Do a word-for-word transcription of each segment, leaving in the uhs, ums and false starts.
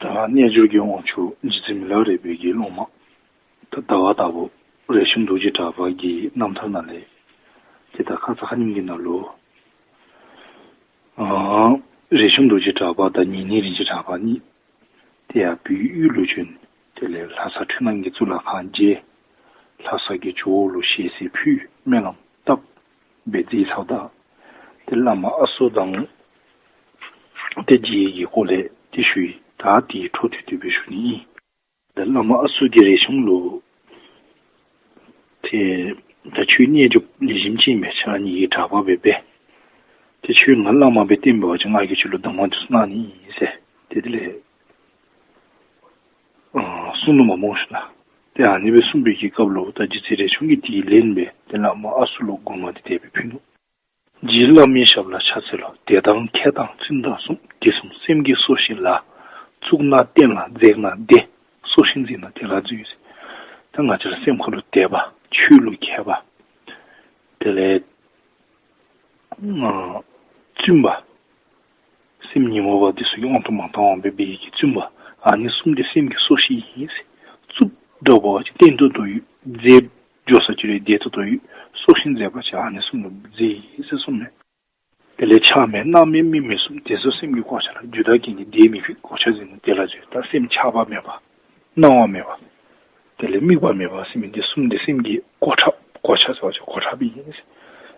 ད་རྣལ་འབྱོར་གྱི་དབང་ཕྱུག་རྗེ་བཙུན་མི་ལ་རས་པའི་གི་སློབ་མ། ད་ཟླ་བ་དྭགས་པོ་རས་ཆུང་རྡོ་རྗེ་གྲགས་པ་གི་རྣམ་ཐར་ནང་ལས། ཏེ་ད་ཁ་ཙ་ཁ་ཉིནམ་གི་ནང་ལུ། ཨ་རས་ཆུང་རྡོ་རྗེ་གྲགས་པ་དང་ཉེ་གནས་རིན་ཆེན་གྲགས་པ་གཉིས། དེ་ཡང་བོད་ཡུལ་ལུ་བྱོན། དེ་ལས་ལྷ་ས་འཕྲུལ་སྣང་གི་གཙུག་ལག་ཁང་མཇལ། ལྷ་ས་གི་ཇོ་བོ་ལུ་ཞལ་གསེར་ཕུལ། སྨོན་ལམ་བཏབ་སྦེ་མཛད་ཚརཝ་ད། ཏེ་བླ་མ་ཨ་སུ་དང་ཏེ་མཇལ་ཡི་གི་སྐོར་ལས་ཏེ་ཞུ་ཡི། ད་དེའི་འཕྲོ་མཐུད་དེ་སྦེ་ཞུ་ནི་ཨིན། ཏེ་བླ་མ་ཨ་སུ་གིས་རས་ཆུང་ལུ། ཏེ་ད་ཁྱོད་རྣལ་འབྱོར་ལེགས་ཤོམ་ཅིག་ཨིན་པས། ཁྱེད་ར་གཉིས་ཀྱིས་གྲྭ་པ་འབད་འབད། ཏེ་ཁྱོད་ང་བླ་མ་སྦེ་བསྟེན་པ་ཅིན་ང་གིས་ཁྱོད་ལུ་གདམས་ངག་འདི་ཚུ་གནང་ནི་ཨིན་ཟེར། ཏེ་དེ་ལས་ཨ་གསུངས་ནུག་མས་སྨོ་ཤིག་ལགས། ཏེ་ཨ་ནི་སྦེ་གསུངས་པའི་གི་སྐབས་ལུ་ད་རྗེ་བཙུན་རས་ཆུང་གིས་དེའི་ལན་སྦེ་ཏེ་བླ་མ་ཨ་སུ་ལུ་མགུར་མ་འདི་དེ་སྦེ་ཕུལ་ནུག། རྗེ་བླ་མའི་ཞབས་ལ་ཕྱག་འཚལ་ལོ། དད་དང་མཁས་དང་བརྩོན་དང་གསུམ། དེ་གསུམ་སེམས་ཀྱི་སྲོག་ཤིང་ལ། བཙུགས་ན་བརྟན་ལ་འཛེགས་ན་བདེ། སྲོག་ཤིང་འཛིན་ན་དེ་ལ་འཛོལ་ཟེར། ད་ང་བཅས་ར་སེམས་ཁ་ལུ་དད་པ། ཆོས་ལུ་མཁས་པ། དེ་ལས་ཨ་བརྩོན་པ། སེམས་ཉོན་མོངས་པ་འདི་ཚུ་གི་དབང་དུ་མ་བཏང་བར་འབད་བའི་གི་བརྩོན་པ། ཨ་ནི་གསུམ་འདི་སེམས་ཀྱི་སྲོག་ཤིང་ཨིན་ཟེར། བཙུགས་འགྱོ་བ་ཅིན་བརྟན་ཏོག་ཏོ་ཡོད། འཛེགས་འགྱོ་ས་ཅིག་རུང་བདེ་ཏོག་ཏོ་ཡོད། སྲོག་ཤིང་འཛེགས་པ་ཅིན་ཨ་ནི་གསུམ་ལུ་འཛེགས་ཟེར་གསུངས་མས། དེ་ལས་ཆགས་མེད་སྣང་མེད་དམིགས་མེད་གསུམ། དེ་གསུམ་སེམས་ཀྱི་གོ་ཆ་ལ། རྒྱུ་དང་རྐྱེན་གྱིས་བདེ་མི་འཕེལ། གོ་ཆ་འཛིན་ན་དེ་ལ་འཛོལ། ད་སེམས་ཆགས་པ་མེད་པ། སྣང་བ་མེད་པ། དེ་ལས་དམིགས་པ་མེད་པ་ཟེར་མི་འདི་གསུམ་འདི་སེམས་ཀྱི་གོ་ཁྲབ། གོ་ཆ་ཟེར་བ་ཅིན་གོ་ཁྲབ་ཨིན།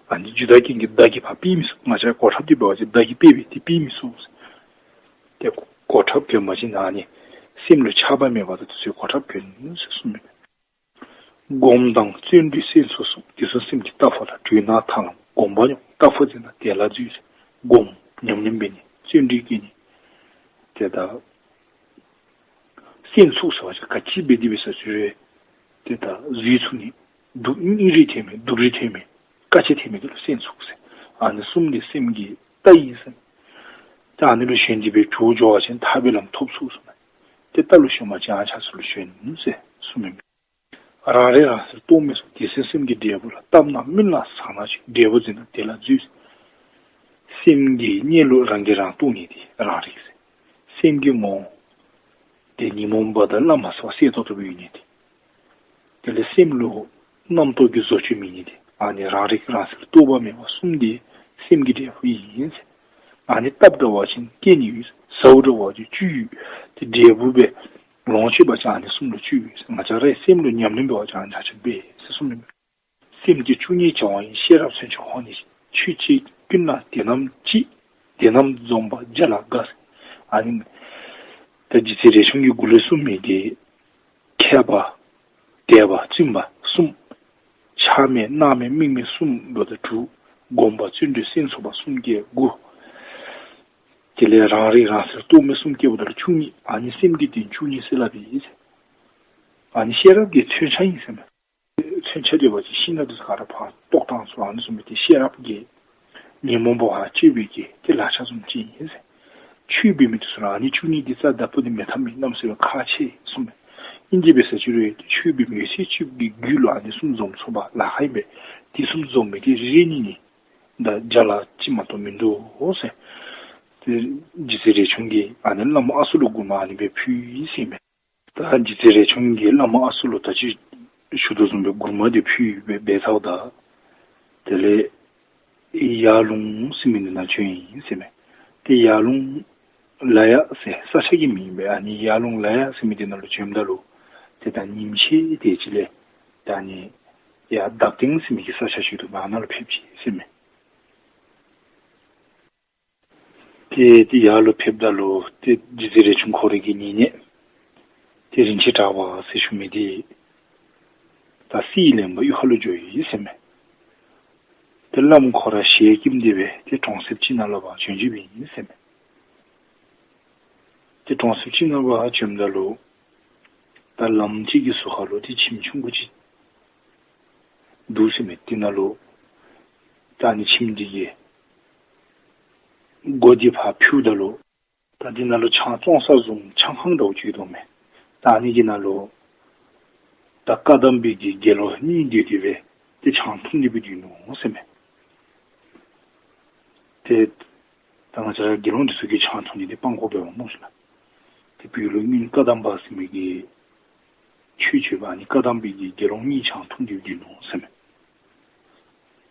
ཨ་ནི་རྒྱུ་དང་རྐྱེན་གྱིས་བདག་གིས་ཕར་ཕུད་མི་ཚུགས། ང་བཅས་གོ་ཁྲབ་འདི་འབད་བ་ཅིན་བདག་གིས་ཕུད་པས་ཏེ་ཕུད་མི་ཚུགས། ཏེ་གོ་ཁྲབ་གྱོན་པ་ཅིན་ཨ་ནི་སེམས་ལུ་ཆགས་པ་མེད་པ་དང་དེ་ཚུ་གོ་ཁྲབ་གྱོན་ཟེར་གསུངས་མས། སྒོམ་དང་བརྩོན་འགྲུས་སེམས་ཚོགས་གསུམ། དེ་གསུམ་སེམས་ཀྱི་རྟགས་ཕོ་ལ། གྲོས་ན་ཐར་ལམ་སྒོམ་པ་སྙོམས། རྟགས་ཕོ་འཛིན་ན་དེ་ལ་འཛོལ་ཟེར། སྒོམ་ཉམས་ལེན་འབད་ནི། བརྩོན་འགྲུས་བསྐྱེད་ནི། ཏེ་ད་སེམས་ཚོགས་ཟེར་བ་ཅིན་ག་ཅི་འབད་དེ་འབད་ས་ཅིག་རུང་ཏེ་ད་འཛོལ་ཚུགས་ནི། སྡུག་སྙིང་རེ་ཐེབས་མི་སྡུག་རུས་ཐེབས་མི་དཀའ་སྤྱད་ཐེབས་མི་འདི་ལུ་སེམས་ཚོགས་ཟེར། ཨ་ནི་གསུམ་འདི་སེམས་ཀྱི་རྟགས་ཨིན་ཟེར། ཏེ་ཨ་ནི་ལུ་ཞོན་ཏེ་སྦེ་འགྱོ་འགྱོ་བ་ཅིན་ཐར་པའི་ལམ་ཐོབ་ཚུགས་གསུངས་མས། ཏེ་རྟ་ལུ་ཞོན་པ་ཅིན་ཨ་ཆ་ཚུ་ལུ་ཞོན་ཟེར་གསུངས་མས། རང་རིག་རང་གསལ་རྟོག་མེད་གསུམ། དེ་གསུམ་སེམས་ཀྱི་འབྲས་བུ་ལ། བཏབ་ན་སྨིན་ལ་ཟག་ན་ཆོད། འབྲས་བུ་འཛིན་ན་དེ་ལ་འཛོལ། སེམས་ཀྱི་གནས་ལུགས་རང་གིས་རང་རྟོགས་ནི་དེ་རང་རིག་ཟེར། སེམས་ཀྱི་ངོ་བོ་དེ་ཉོན་མོངས་པ་དང་བླ་མ་ཟེར་བ་གསལ་ཏོག་ཏོ་སྦེ་ཡོད་ནི་དེ། དེ་ལས་སེམས་ལུ་རྣམ་རྟོག་གི་བཟོ་བཅོས་མེད་ནི་དེ། ཨ་ནི་རང་རིག་རང་གསལ་རྟོག་པ་མེད་པ་གསུམ་དེ་སེམས་ཀྱི་འབྲས་བུ་ཨིན་ཟེར། ཨ་ནི་བཏབ་འགྱོ་བ་ཅིན་སྐྱེ་ནི་ཡོད། ཟཝ་འགྱོ་བ་ཅིན་བཅུད་ཡོད། ཏེ་འབྲས་བུ་སྦེ་ལོངས་སྤྱོད་པ་ཅིན་ཨ་ནི་གསུམ་ལུ་བཅུད་ཡོད། ང་བཅས་རའི་སེམས་ལུ་ཉམས་ལེན་འབད་བ་ཅིན་ཨ་ནི་ཆ་ཁྱབ་འབད་ཟེར་གསུངས་མས། སེམས་ཀྱི་བཅུ་གཉིས་བྱ་བ་ཡིན། ཤེས་རབ་མཚོན་ཆ་ཁོ་ནས་བཞེངས། ཆོས་བྱེད་ཀུན་ལ་དེ་རྣམས་གཅེས། དེ་རྣམས་འཛོམས་པ་རྒྱ་ལ་དགའ། ཨ་ནི་ད་རྗེ་བཙུན་རས་ཆུང་གིས་མགུར་ལས་གསུངས་མི་དེ་མཁས་པ། དད་པ་བརྩོན་པ་གསུམ། ཆགས་མེད་སྣང་མེད་དམིགས་མེད་གསུམ་འབདཝ་ད་དྲུག། སྒོམ་པ་བརྩོན་འགྲུས་སེམས་ཚོགས་པ་གསུམ་གྱིས་དགུ། དེ་ལས་རང་རིག་རང་གསལ་རྟོག་མེད་གསུམ་གྱིས་འབདཝ་ད་བཅུ་གཉིས། ཨ་ནི་སེམས་ཀྱི་དོན་བཅུ་གཉིས་ཟེར་སླབ་ཨིན་ཟེར། ཨ་ནི་ཤེས་རབ་ཀྱི་མཚོན་ཆ་ཨིན་ཟེར་མས། མཚོན་ཆ་འདི་འབད་བ་ཅིན་ཤིང་ནགས་འདི་ཚུ་ག་ར་ཕར་བཏོག་བཏང་ཚུགས། ཨ་ནི་བཟུམ་སྦེ་ཏེ་ཤེས་རབ་ཀྱི་ཉོན་མོངས་པ་ཕར་བཅད་པའི་གི་ཏེ་ལག་ཆ་བཟུམ་ཅིག་ཨིན་ཟེར། ཆོས་འབད་མི་འདི་ཚུ་ར་ཨ་ནི་བཅུ་གཉིས་འདི་རྩ་བདའ་བུ་ནི་མེད་ཐབས་མེད། གནམ་ས་བས་ཁག་ཆེ་གསུངས་མས། ཨིན་ཏེ་འབད་ས་ཅིག་རུང་ཏེ་ཆོས་འབད་མི་ཡོད་ཚད་ཅིག་གི་རྒྱུད་ལུ་ཨ་ནི་གསུམ་འཛོམས་ཚུགས་པར་ལཱ་ཁག་ཨིན་པས། དེ་གསུམ་འཛོམས་མི་དེ་རེ་རེ་གཉིས་གཉིས་དང་བརྒྱ་ལ་གཅིག་མ་གཏོགས་མིན་འདུག་ཟེར། ཏེ་རྗེ་བཙུན་རས་ཆུང་གིས་ཨ་ནི་བླ་མ་ཨ་སུ་ལུ་མགུར་མ་ཨ་ནི་སྦེ་ཕུལ་ཡི་ཟེར་མས། ད་རྗེ་བཙུན་རས་ཆུང་གིས་བླ་མ་ཨ་སུ་ལུ་ད་ཅི་ཞུ་དོ་བཟུམ་སྦེ་མགུར་མ་དེ་ཕུལ་སྦེ་འབད་ཚརཝ་ད། དེ་ལས་ཡར་ལུང་ཟེར་མི་འདི་ནང་བྱོན་ཡི་ཟེར་མས། ཏེ་ཡར་ལུང་ལ་ཡ་ཟེར་ས་ཆ་གི་མིང་ཨིན་པས། ཨ་ནི་ཡར་ལུང་ལ་ཡ་ཟེར་མི་འདི་ནང་ལུ་བྱོནམ་ད་ལུ་ཏེ་ད་ཉིནམ་ཕྱེད་དེ་ཅིག་ལས་ད་ཨ་ནི་ཡར་འདབ་སྟེང་ཟེར་མི་གི་ས་ཆ་ཅིག་འདུག། ཨ་ནཱ་ལུ་ཕེབས་ཅི་ཟེར་མས། ཏེ་ཏེ་ཡར་ལུ་ཕེབསཔ་ད་ལུ་ཏེ་རྗེ་བཙུན་རས་ཆུང་ཁོ་རའི་གི་ཉེ་གནས་ཏེ་རིན་ཆེན་གྲགས་པ་ཟེར་ཞུ་མི་འདི་ད་གསེར་ལེན་པར་གཡུས་ཁ་ལུ་འགྱོ་ཡི་ཟེར་མས། ཏེ་བླམ་ཁོ་ར་ཞལ་སྐྱེམས་ཏེ་སྦེ་ཏེ་གྲོང་གསེབ་ཅིག་ནང་ལུ་ཕར་བྱོན་བྱོནམ་ཨིན་ཟེར་མས། ཏེ་གྲོང་གསེབ་ཅིག་ནང་ཕར་བྱོནམ་ད་ལུ་ད་ལམ་ཅིག་གི་ཟུར་ཁ་ལུ་ཏེ་ཁྱིམ་ཆུང་ཀུ་ཅིག་འདུག་ཟེར་མས། དེ་ནང་ལུ་ད་ཨ་ནི་ཁྱིམ་འདི་གི་སྒོ་འདི་ཕར་ཕུད་ད་ལུ་ད་འདི་ནང་ལུ་ཆང་བཙོང་ས་བཟུམ་ཆང་ཁང་འདྲཝ་ཅིག་འདུག་མས། ད་ཨ་ནི་གི་ནང་ལུ་ད་བཀའ་གདམས་པའི་གི་དགེ་སློང་གཉིས་སྡོད་དེ་སྦེ་ཏེ་ཆང་འཐུང་སྟེ་སྦེ་སྡོད་ནུག་ཟེར་མས། ཏེ་ད་ང་བཅས་ར་དགེ་སློང་འདི་ཚུ་གིས་ཆང་འཐུང་ནི་འདི་སྤང་དགོ་པས་སྨོ་ཟེར་ན། ཏེ་བོད་ལུ་སྔོན་བཀའ་གདམས་པ་ཟེར་མི་གི་ཆོས་སྤྱོད་པ་ཨ་ནི་བཀའ་གདམས་པའི་གི་དགེ་སློང་གཉིས་ཆང་འཐུང་སྟེ་སྡོད་ནུག་ཟེར་མས།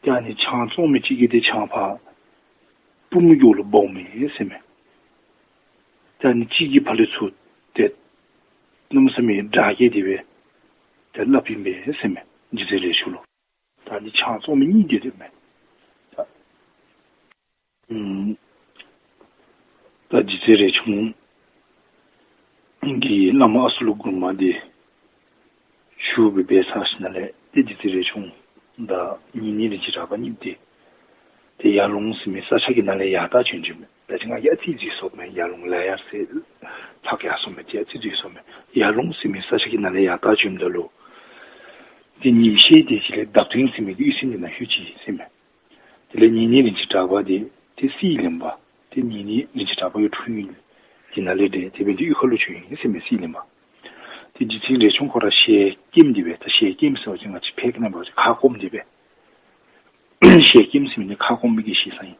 ཏེ་ཨ་ནི་ཆང་བཙོང་མི་གཅིག་གིས་ཏེ་ཆང་ཕར་པུས་མོ་གི་འོག་ལུ་སྦོམ་མས་ཟེར་མས། ཏེ་ཨ་ནི་གཅིག་གིས་ཕར་ལས་ཚུར་ཏེ་གནམ་མེད་ས་མེད་སྒྲ་སྐད་དེ་སྦེ་ཏེ་སླབ་ཨིན་པས་ཟེར་མས། རྗེ་བཙུན་རས་ཆུང་ལུ། ད་ཨ་ནི་ཆང་བཙོང་མི་གཉིས་སྡོད་དེ་མས། ད་ཨུམ་ད་རྗེ་བཙུན་རས་ཆུང་གིས་བླ་མ་ཨ་སུ་ལུ་མགུར་མ་དེ་ཞུ་སྦེ་འབད་ཚར་ཞིནམ་ལས་ཏེ་རྗེ་བཙུན་རས་ཆུང་དང་ཉེ་གནས་རིན་ཆེན་གྲགས་པ་གཉིས་ཏེ་ཏེ་ཡར་ལུང་ཟེར་མི་ས་ཆ་གི་ནང་ལས་ཡར་ལྟ་བྱོན་བྱོནམ་མས། ད་ཅི་ང་གིས་ཨ་ཙི་ཅིག་ཞུཝ་མས། ཡར་ལུང་ལ་ཡར་ཟེར་ལྷག་ཡར་སོངམ་མས། ཏེ་ཨ་ཙི་ཅིག་ཞུཝ་མས། ཡར་ལུང་ཟེར་མི་ས་ཆ་གི་ནང་ལས་ཡར་ལྟ་བྱོནམ་ད་ལུ་ཏེ་ཉིམ་ཤེལ་དེ་ཅིག་ལས་འདབ་ལྡན་ཟེར་མི་གི་གཡུས་ཚན་དེ་ནང་ལྷོད་ཅི་ཟེར་མས། དེ་ལས་ཉེ་གནས་རིན་ཆེན་གྲགས་པ་དེ་ཏེ་གསེར་གླིང་པ། ཏེ་ཉེ་གནས་རིན་ཆེན་གྲགས་པ་གི་འཁྲུངས་ཡུལ་དེ་ནང་ལས་ཏེ་དེ་འབད་ནི་དེ་གཡུས་ཁ་ལུ་བྱོན་ཡི་ཟེར་མས། གསེར་གླིང་པ། ཏེ་རྗེ་བཙུན་རས་ཆུང་ཁོ་ར་ཞལ་སྐྱེམས་དེ་སྦེ་ད་ཞལ་སྐྱེམས་ཟེར་བ་ཅིན་ང་བཅས་ཕལ་སྐད་ནང་འབད་བ་ཅིན་ཁ་སྐོམ་དེ་སྦེ། ཞལ་སྐྱེམས་ཟེར་མི་ནི་ཁ་སྐོམ་མི་གི་ཞེ་ས་ཨིན།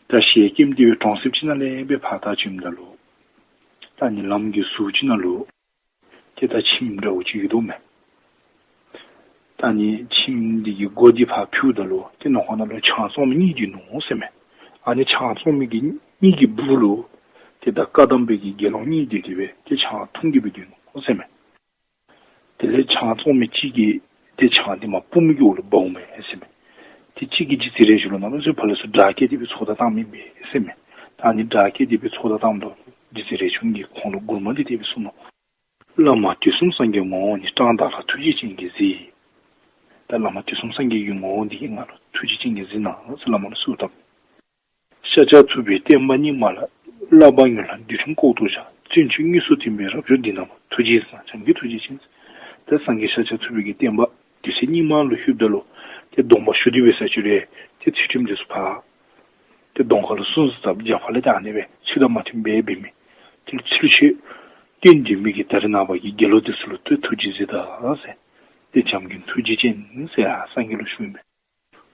ད་ཞལ་སྐྱེམས་དེ་སྦེ་གྲོང་གསེབ་ཅིག་ནང་ལས་སྦེ་ཕར་ད་བྱོནམ་ད་ལུ་ད་ཨ་ནི་ལམ་གྱི་ཟུར་ཅིག་ནང་ལུ་ཏེ་ད་ཁྱིམ་འདྲཝ་ཅིག་ཡོད་དོ་མས། ད་ཨ་ནི་ཁྱིམ་འདི་གི་སྒོ་འདི་ཕར་ཕུད་ད་ལུ་ཏེ་ནང་ཁོག་ནང་ལུ་ཆང་བཙོང་མི་གཉིས་སྡོད་ནུག་ཟེར་མས། ཨ་ནི་ཆང་བཙོང་མི་གི་གཉིས་ཀྱི་སྦུག་ལུ་ཏེ་ད་བཀའ་གདམས་པའི་གི་དགེ་སློང་གཉིས་སྡོད་དེ་སྦེ་ཏེ་ཆང་འཐུང་གི་སྦེ་སྡོད་ནུག་ཟེར་མས། དེ་ལས་ཆང་བཙོང་མི་གཅིག་གིས་ཏེ་ཆང་དེ་མར་པུས་མོ་གི་འོག་ལུ་སྦོམ་མས་ཟེར་མས། ཏེ་གཅིག་གིས་རྗེ་བཙུན་རས་ཆུང་ལུ་ནང་ལུ་ཚུར་ཕར་ལས་ཚུར་སྒྲ་སྐད་དེ་སྦེ་ཚོར་བརྡ་བཏངམ་ཨིན་པས་ཟེར་མས། ད་ཨ་ནི་སྒྲ་སྐད་དེ་སྦེ་ཚོར་བརྡ་བཏངམ་ད་རྗེ་བཙུན་རས་ཆུང་གིས་ཁོང་ལུ་མགུར་མ་འདི་དེ་སྦེ་གསུངས་ནུག། བླ་མ་དུས་གསུམ་སངས་རྒྱས་ངོ་བོ་ཉིད། བཀྲག་མདངས་ལྷ་ཐུགས་རྗེ་ཅན་གྱིས་གཟིགས། ད་བླ་མ་དུས་གསུམ་སངས་རྒྱས་ཀྱི་ངོ་བོ་འདི་གིས་ང་ལུ་ཐུགས་རྗེ་ཅན་གྱིས་གཟིགས་གནང་ཟེར་བླ་མ་ལུ་གསོལཝ་བཏབ། ཤཱཀྱ་ཐུབ་པའི་བསྟན་པ་རྙིང་མ་ལ། བསླབ་པ་མྱུར་ལྷག་འདུལ་ཁྲིམས་ལྐོག་ཏུ་བཞག། བརྩོན་འགྲུས་དངོས་སུ་བསྟན་པའི་རབ་འབྱོར་འདི་རྣམས། ཐུགས་རྗེས་གཟིགས་གནང་བྱམས་མགོན་ཐུགས་རྗེ་ཅན། ད་སངས་རྒྱས་ཤཱཀྱ་ཐུབ་པའི་གི་བསྟན་པ་དུས་ཚོད་རྙིང་མ་ལུ་ལྷོདཔ་ད་ལུ་ཏེ་སྡོམ་པ་ཞུ་སྟེ་འབད་ས་ཅིག་རུང་ཏེ་ཚུལ་ཁྲིམས་འདི་ཚུ་ཕར་ཏེ་གདོང་ཁ་ལུ་སྲུང་བརྩི་བཏབ། རྒྱབ་ཁ་ལས་ད་ཨ་ནི་སྦེ་ཚུལ་དང་མ་མཐུན་སྦེ་འབད་མི་ཏེ་ཚུལ་འཆོས་སྟོན་སྡོད་མི་གི་ད་རེས་ནངས་པ་གི་དགེ་སློང་འདི་ཚུ་ལུ་ཏེ་ཐུགས་རྗེས་གཟིགས་ད་ཟེར། ཏེ་བྱམས་མགོན་ཐུགས་རྗེ་ཅན་ཟེར་ཡར་སངས་རྒྱས་ལུ་ཞུཝ་ཨིན་པས།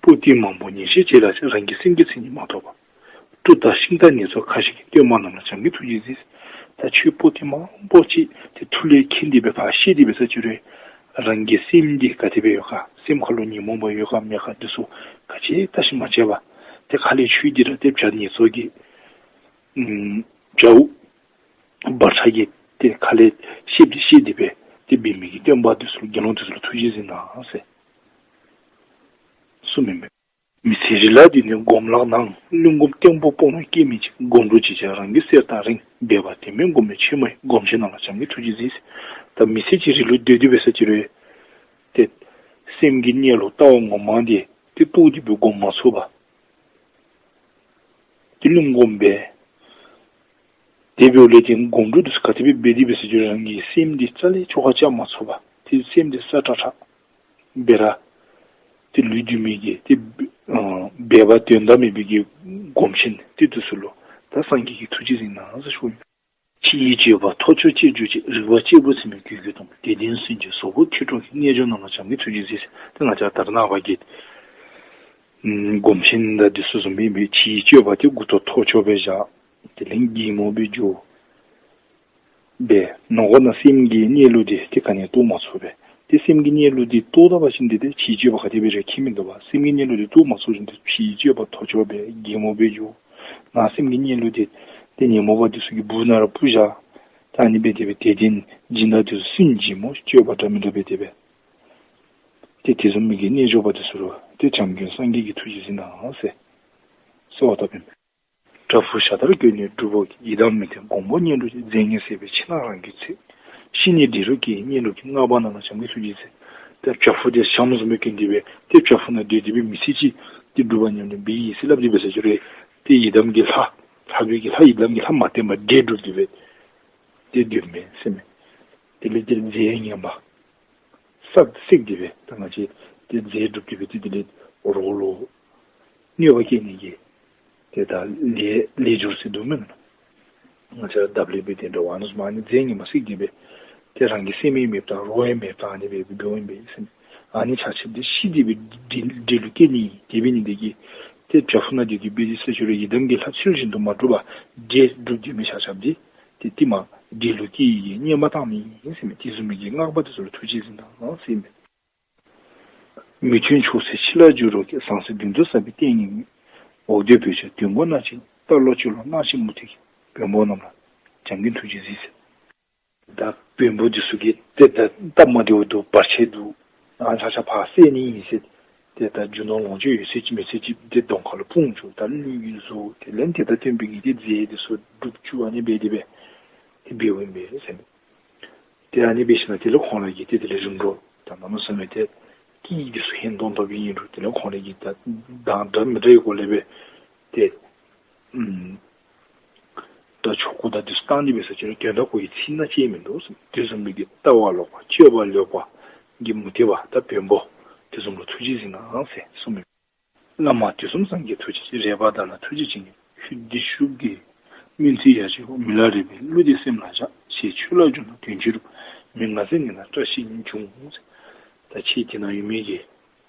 པོ་ཏི་མང་པོ་ཉེས་བྱས་བྱས་ལ་ཆགས། རང་གི་སེམས་ཀྱི་མཚན་ཉིད་མ་རྟོགས་པ། སྤྲུལ་དང་ཤིང་རྟ་ནེ་ཙོ་ཁ་ཤས་ཀྱིས། སྟོན་པ་རྣམས་ལ་བྱམས་མགོན་ཐུགས་རྗེས་གཟིགས། ད་ཁྱོད་པོ་ཏི་མང་པོ་ཅིག་ཏེ་ཐུགས་ལས་མཁྱེན་ཏེ་སྦེ་ཕར་བཤད་དེ་འབད་ས་ཅིག་རུང་རང་གི་སེམས་འདི་ག་དེ་སྦེ་ཡོད་ག་སེམས་ཁ་ལུ་ཉོན་མོངས་པ་ཡོད་ག་མེད་ག་འདི་ཚུ་ག་ཅི་བལྟ་ཞིནམ་མ་དཔྱད་པར་ཏེ་ཁ་ལས་ཆོས་འདི་ར་ཏེ་བྱ་ནེ་ཙོ་གིས་ཨམ་བྱ་འུག་འབར་ཁྲ་གིས་ཏེ་ཁ་ལས་བཤདཔ་འདི་བཤད་དེ་སྦེ་ཏེ་འབད་མི་གི་སྟོན་པ་འདི་ཚུ་ལུ་དགེ་སློང་འདི་ཚུ་ལུ་ཐུགས་རྗེས་གཟིགས་གནང་ཟེར་གསུངམ་ཨིན་པས། མི་ཚེ་རིང་ལ་བསྡུས་ནས་སྒོམ་ལགས་ན། བླུན་སྒོམ་བརྟན་པོ་སྤོང་ནོར་སྐྱེ་མི་བྱེད། སྒོམ་སྒྲུབ་ཅི་བྱ་རང་གི་སེམས་དང་རིང་། འབད་པ་དེ་མིན་སྒོམ་མེད་ཆོས་མ་ཡིན། སྒོམ་ཆེན་རྣམས་ལ་བྱམས་མགོན་ཐུགས་རྗེས་གཟིགས། ད་མི་ཚེ་གཅིག་རིང་ལུ་སྡོད་དེ་འབད་ས་ཅིག་རུང་ཏེ་སེམས་ཀྱི་གནས་ལུགས་ལྟ་བ་ངོ་མ་འདི་ཏེ་རྟོགས་ཏེ་སྦེ་སྒོམ་མ་ཚུགས་པར་ཏེ་བླུན་སྒོམ་འབད། དེ་འབདཝ་ལས་ཏེ་སྒོམ་སྒྲུབ་འདི་ཚུ་ག་དེ་སྦེ་འབད་དེ་འབད་ས་ཅིག་རུང་རང་གི་སེམས་འདི་རྩ་ལས་བཅོ་ཁ་རྐྱབ་མ་ཚུགས་པར་ཏེ་སེམས་འདི་སྲ་ཀྲག་ཀྲག་འབད་ར་ཏེ་ལུས་འདུལ་མི་གི་ཏེ་ཨ་འབད་པ་དོན་དག་མེད་པའི་གི་སྒོམ་ཆེན་ཏེ་འདི་ཚུ་ལུ་ད་སངས་རྒྱས་ཀྱིས་ཐུགས་རྗེས་གཟིགས་གནང་ཟེར་ཞུཝ་ཨིན། ཕྱིའི་སྤྱོད་པ་ཐོ་ཅོ་གཅེར་བུ་གཅིག། རིག་པ་གཅེར་བུ་ཟེར་མི་གུ་གུ་སྟོང་པ། དད་ལྡན་སུན་འབྱིན་ཟོག་པོ་ཁྱི་ཕྲུག་གི། རྣལ་འབྱོར་རྣམས་ལ་བྱམས་མགོན་ཐུགས་རྗེས་གཟིགས། ཏེ་ང་བཅས་ད་རེས་ནངས་པ་གི་ཨམ་སྒོམ་ཆེན་དང་འདི་ཚུ་བཟུམ་སྦེ་ཕྱིའི་སྤྱོད་པ་ཏེ་མགུ་ཏོ་ཐོ་ཅོ་སྦེ་བཞག། དེ་ལས་གད་མོ་སྦེ་རྒྱུག་སྦེ་ནང་ཁོག་ནང་སེམས་ཀྱི་གནས་ལུགས་འདི་ཏེ་ག་ནི་རྟོགས་མ་ཚུགས་པས། ཏེ་སེམས་ཀྱི་གནས་ལུགས་འདི་རྟོགས་ད་པ་ཅིན་འདི་ཏེ་ཕྱིའི་སྤྱོད་པ་ག་དེ་སྦེ་རེ་ཁྱད་མིན་འདུག་པ། སེམས་ཀྱི་གནས་ལུགས་འདི་རྟོགས་མ་ཚུགས་ཅིན་ཏེ་ཕྱིའི་སྤྱོད་པ་ཐོ་ཅོ་སྦེ་གད་མོ་སྦེ་རྒྱུག། ནང་སེམས་ཀྱི་གནས་ལུགས་འདི་ཏེ་ཉོན་མོངས་པ་འདི་ཚུ་གི་སྦུག་ནང་ར་སྤུར་བཞག། ད་ཨ་ནི་སྦེ་དེ་སྦེ་དད་ལྡན་སྦྱིན་བདག་འདི་ཚུ་སུན་འབྱིན་མོ་སྤྱོད་པ་འདྲ་མིན་འདྲ་སྦེ་དེ་སྦེ། ཏེ་དེ་བཟུམ་མའི་གི་རྣལ་འབྱོར་པ་འདི་ཚུ་ལུ་ཏེ་བྱམས་མགོན་སངས་རྒྱས་ཀྱིས་ཐུགས་རྗེས་གཟིགས་གནང་ཟེར་གསོལ་བ་བཏབ་ཨིན་པས། བྲག་ཕུག་ཞྭ་དར་བརྒྱུད་ནས་སྒྲུབ་པོ་གིས། ཡི་དམ་མི་མཐུན་མགོན་པོ་གཉེན་སྒྲུབ་ཅིང་། རྫས་ངན་བསད་པའི་ཕྱི་ནང་རང་རྒྱུད་འཚོལ། ཤི་ནས་འདྲེ་ལུ་སྐྱེས་ཡི་གཉེན་སྒྲུབ་ཅིང་། སྔགས་པ་རྣམས་ལ་བྱམས་མགོན་ཐུགས་རྗེས་གཟིགས། ཏེ་བྲག་ཕུག་འདི་ཞྭམོ་བཟུམ་སྦེ་གྱོན་ཏེ་སྦེ་ཏེ་བྲག་ཕུག་ནང་སྡོད་དེ་སྦེ་མི་ཚེ་གཅིག་ཏེ་སྒྲུབ་པ་ཉམས་ལེན་འབད་ཡི་ཟེར་སླབ་སྟེ་འབད་ས་ཅིག་རུང་ཏེ་ཡི་དམ་གྱི་ལྷ་ལྷ་བུ་གི་ལྷ་ཡི་དམ་གྱི་ལྷ་མ་བསྟེན་པར་འདྲེ་སྒྲུབ་སྟེ་སྦེ་ཏེ་སྡོདཔ་མས་ཟེར་མས། དེ་ལས་ཏེ་རྫས་ངན་པ་བསད་བསད་དེ་སྦེ་ད་ང་བཅས་ཏེ་རྫས་སྒྲུབ་སྟེ་སྦེ་ཏེ་དེ་ལས་རོགས་ལུ་གནོད་པ་བསྐྱལ་ནི་གི་ཏེ་ད་ལས་ལས་སྦྱོར་ཟེར་འདུག་མེན་ན། ང་བཅས་ར་འདབ་ལས་སྦེ་ཏེ་འདྲ་བ་ནུ་སྨ་ནི་རྫས་ངན་པ་བསད་དེ་སྦེ་ཏེ་རང་གི་སེམས་ཡང་མེདཔ་བཏང་རོགས་ཡང་མེདཔ་བཏང་ཨ་ནི་སྦེ་སྦེ་འབདཝ་ཨིན་པས་ཟེར་མས། ཨ་ནི་ཆ་ཁྱབ་འདི་ཤི་སྟེ་སྦེ་འདྲེ་འདྲེ་ལུ་སྐྱེ་ནི་དེ་འབད་ནི་དེ་གིས་ཏེ་བྲག་ཕུག་ནང་སྡོད་དེ་སྦེ་ཏེ་ས་ཅིག་རུང་ཡི་དམ་གྱི་ལྷ་ཚུལ་བཞིན་དུ་མ་སྒྲུབ་པར་འདྲེ་སྒྲུབ་སྡོད་མི་ཆ་ཁྱབ་འདི་ཏེ་ཏེ་མ་ འདི་ལུ་སྐྱེས་ཡི་གེ་སྙན་པ་བཏང་མི་ཨིན་ཟེར་མས། དེ་བཟུམ་མའི་གི་སྔགས་པ་དེ་ཚུ་ལུ་ཐུགས་རྗེས་གཟིགས་གནང་ཟེར་མས། མི་མཐུན་ཕྱོགས་སེལ་ཕྱི་ལ་བསྒྱུར་རོ་ཀྱེ། ཟང་ཟིང་བདུད་འདུལ་ཟབ་པའི་ཏིང་ངེ་འོད། འོ་དེ་བོད་ཆེན་དུས་འཁོར་སྣང་བྱེད་རྟ་ལོ་ཅི་ལོ། སྣང་བྱེད་མུ་སྟེགས་ཀྱི་བོན་པོ་རྣམས་ལ་བྱམས་མགོན་ཐུགས་རྗེས་གཟིགས་ཟེར། ད་བོན་པོ་འདི་ཚུ་གིས་ཏེ་ད་སྟབས་མ་བདེཝ་འདུག། བར་ཆད་འདུག། ཨ་ལྷག་ཆད་ཕར་སེལ་ནི་ཨིན་ཟེར། ཏེ་ད་རྒྱུ་ནོར་ལོངས་སྤྱོད་ཡོད་ཚད་ཅིག་མེད་ཚད་ཅིག་ཏེ་གདོང་ཁ་ལུ་སྤུངས་བཅུག། ད་གླུ་གིས་བཟོ། དེ་ལས་ཏེ་ད་སྟོན་པའི་གི་ཏེ་རྫས་འདི་ཚུ་སྒྲུབ་བཅུག། ཨ་ནི་སྦེ་དེ་སྦེ་ཏེ་འབདཝ་ཨིན་པས་ཟེར་མས། ཏེ་ཨ་ནི་འབད་ཞིནམ་དེ་ལས་ཁོང་ར་གིས་ཏེ་དེ་ལས་རིམ་གྲོ་ད་གནམ་མེད་ས་མེད་ཏེ་སྐད་འདི་ཚུ་ཧན་ཏོང་ཏོ་སྦེ་ཨིན་རུང་དེ་ལས་ཁོང་ར་གིས་ད་དང་འདྲ་མི་འདྲ་བའི་སྒོ་ལས་སྦེ་ཏེ་ཨམ་ད་ཆོ་ག་དང་འདི་ཚུ་བཏང་ནི་འབད་ས་ཅིག་རུང་དོན་དག་གོ་ཡི་ཚིག་སྣ་གཅིག་མིན་འདུག་ཟེར། དེ་བཟུམ་མའི་གི་ལྟ་བ་ལོག་པ་སྤྱོད་པ་ལོག་པ་གིས་མུ་སྟེགས་པ་ད་བོན་པོ་དེ་བཟུམ་ལུ་ཐུགས་རྗེས་གཟིགས་གནང་ཟེར་གསུངས་མས། བླ་མ་དུས་གསུམ་སངས་རྒྱས་ཐུགས་རྗེ་ཅན། རས་པ་དག་ལ་ཐུགས་རྗེ་ཅན། ཁྱོད་བདེ་སྤྱོད་ཀྱི་སྨོན་ཚིག་ཡ་གཅིག་གོ། མི་ལ་རས་པའི་གླུ་འདི་སེམས་ལ་བཞག། ཞེས་ཆོས་ལ་བསྒྱུར་ན་དོན་ཆེ་རུ། མི་ང་ཟེར་ནི་ན་བཀྲ་ཤིས་འབྱུང་། ད་ཁྱེད་དེ་ན་ཡོད་མི་གི་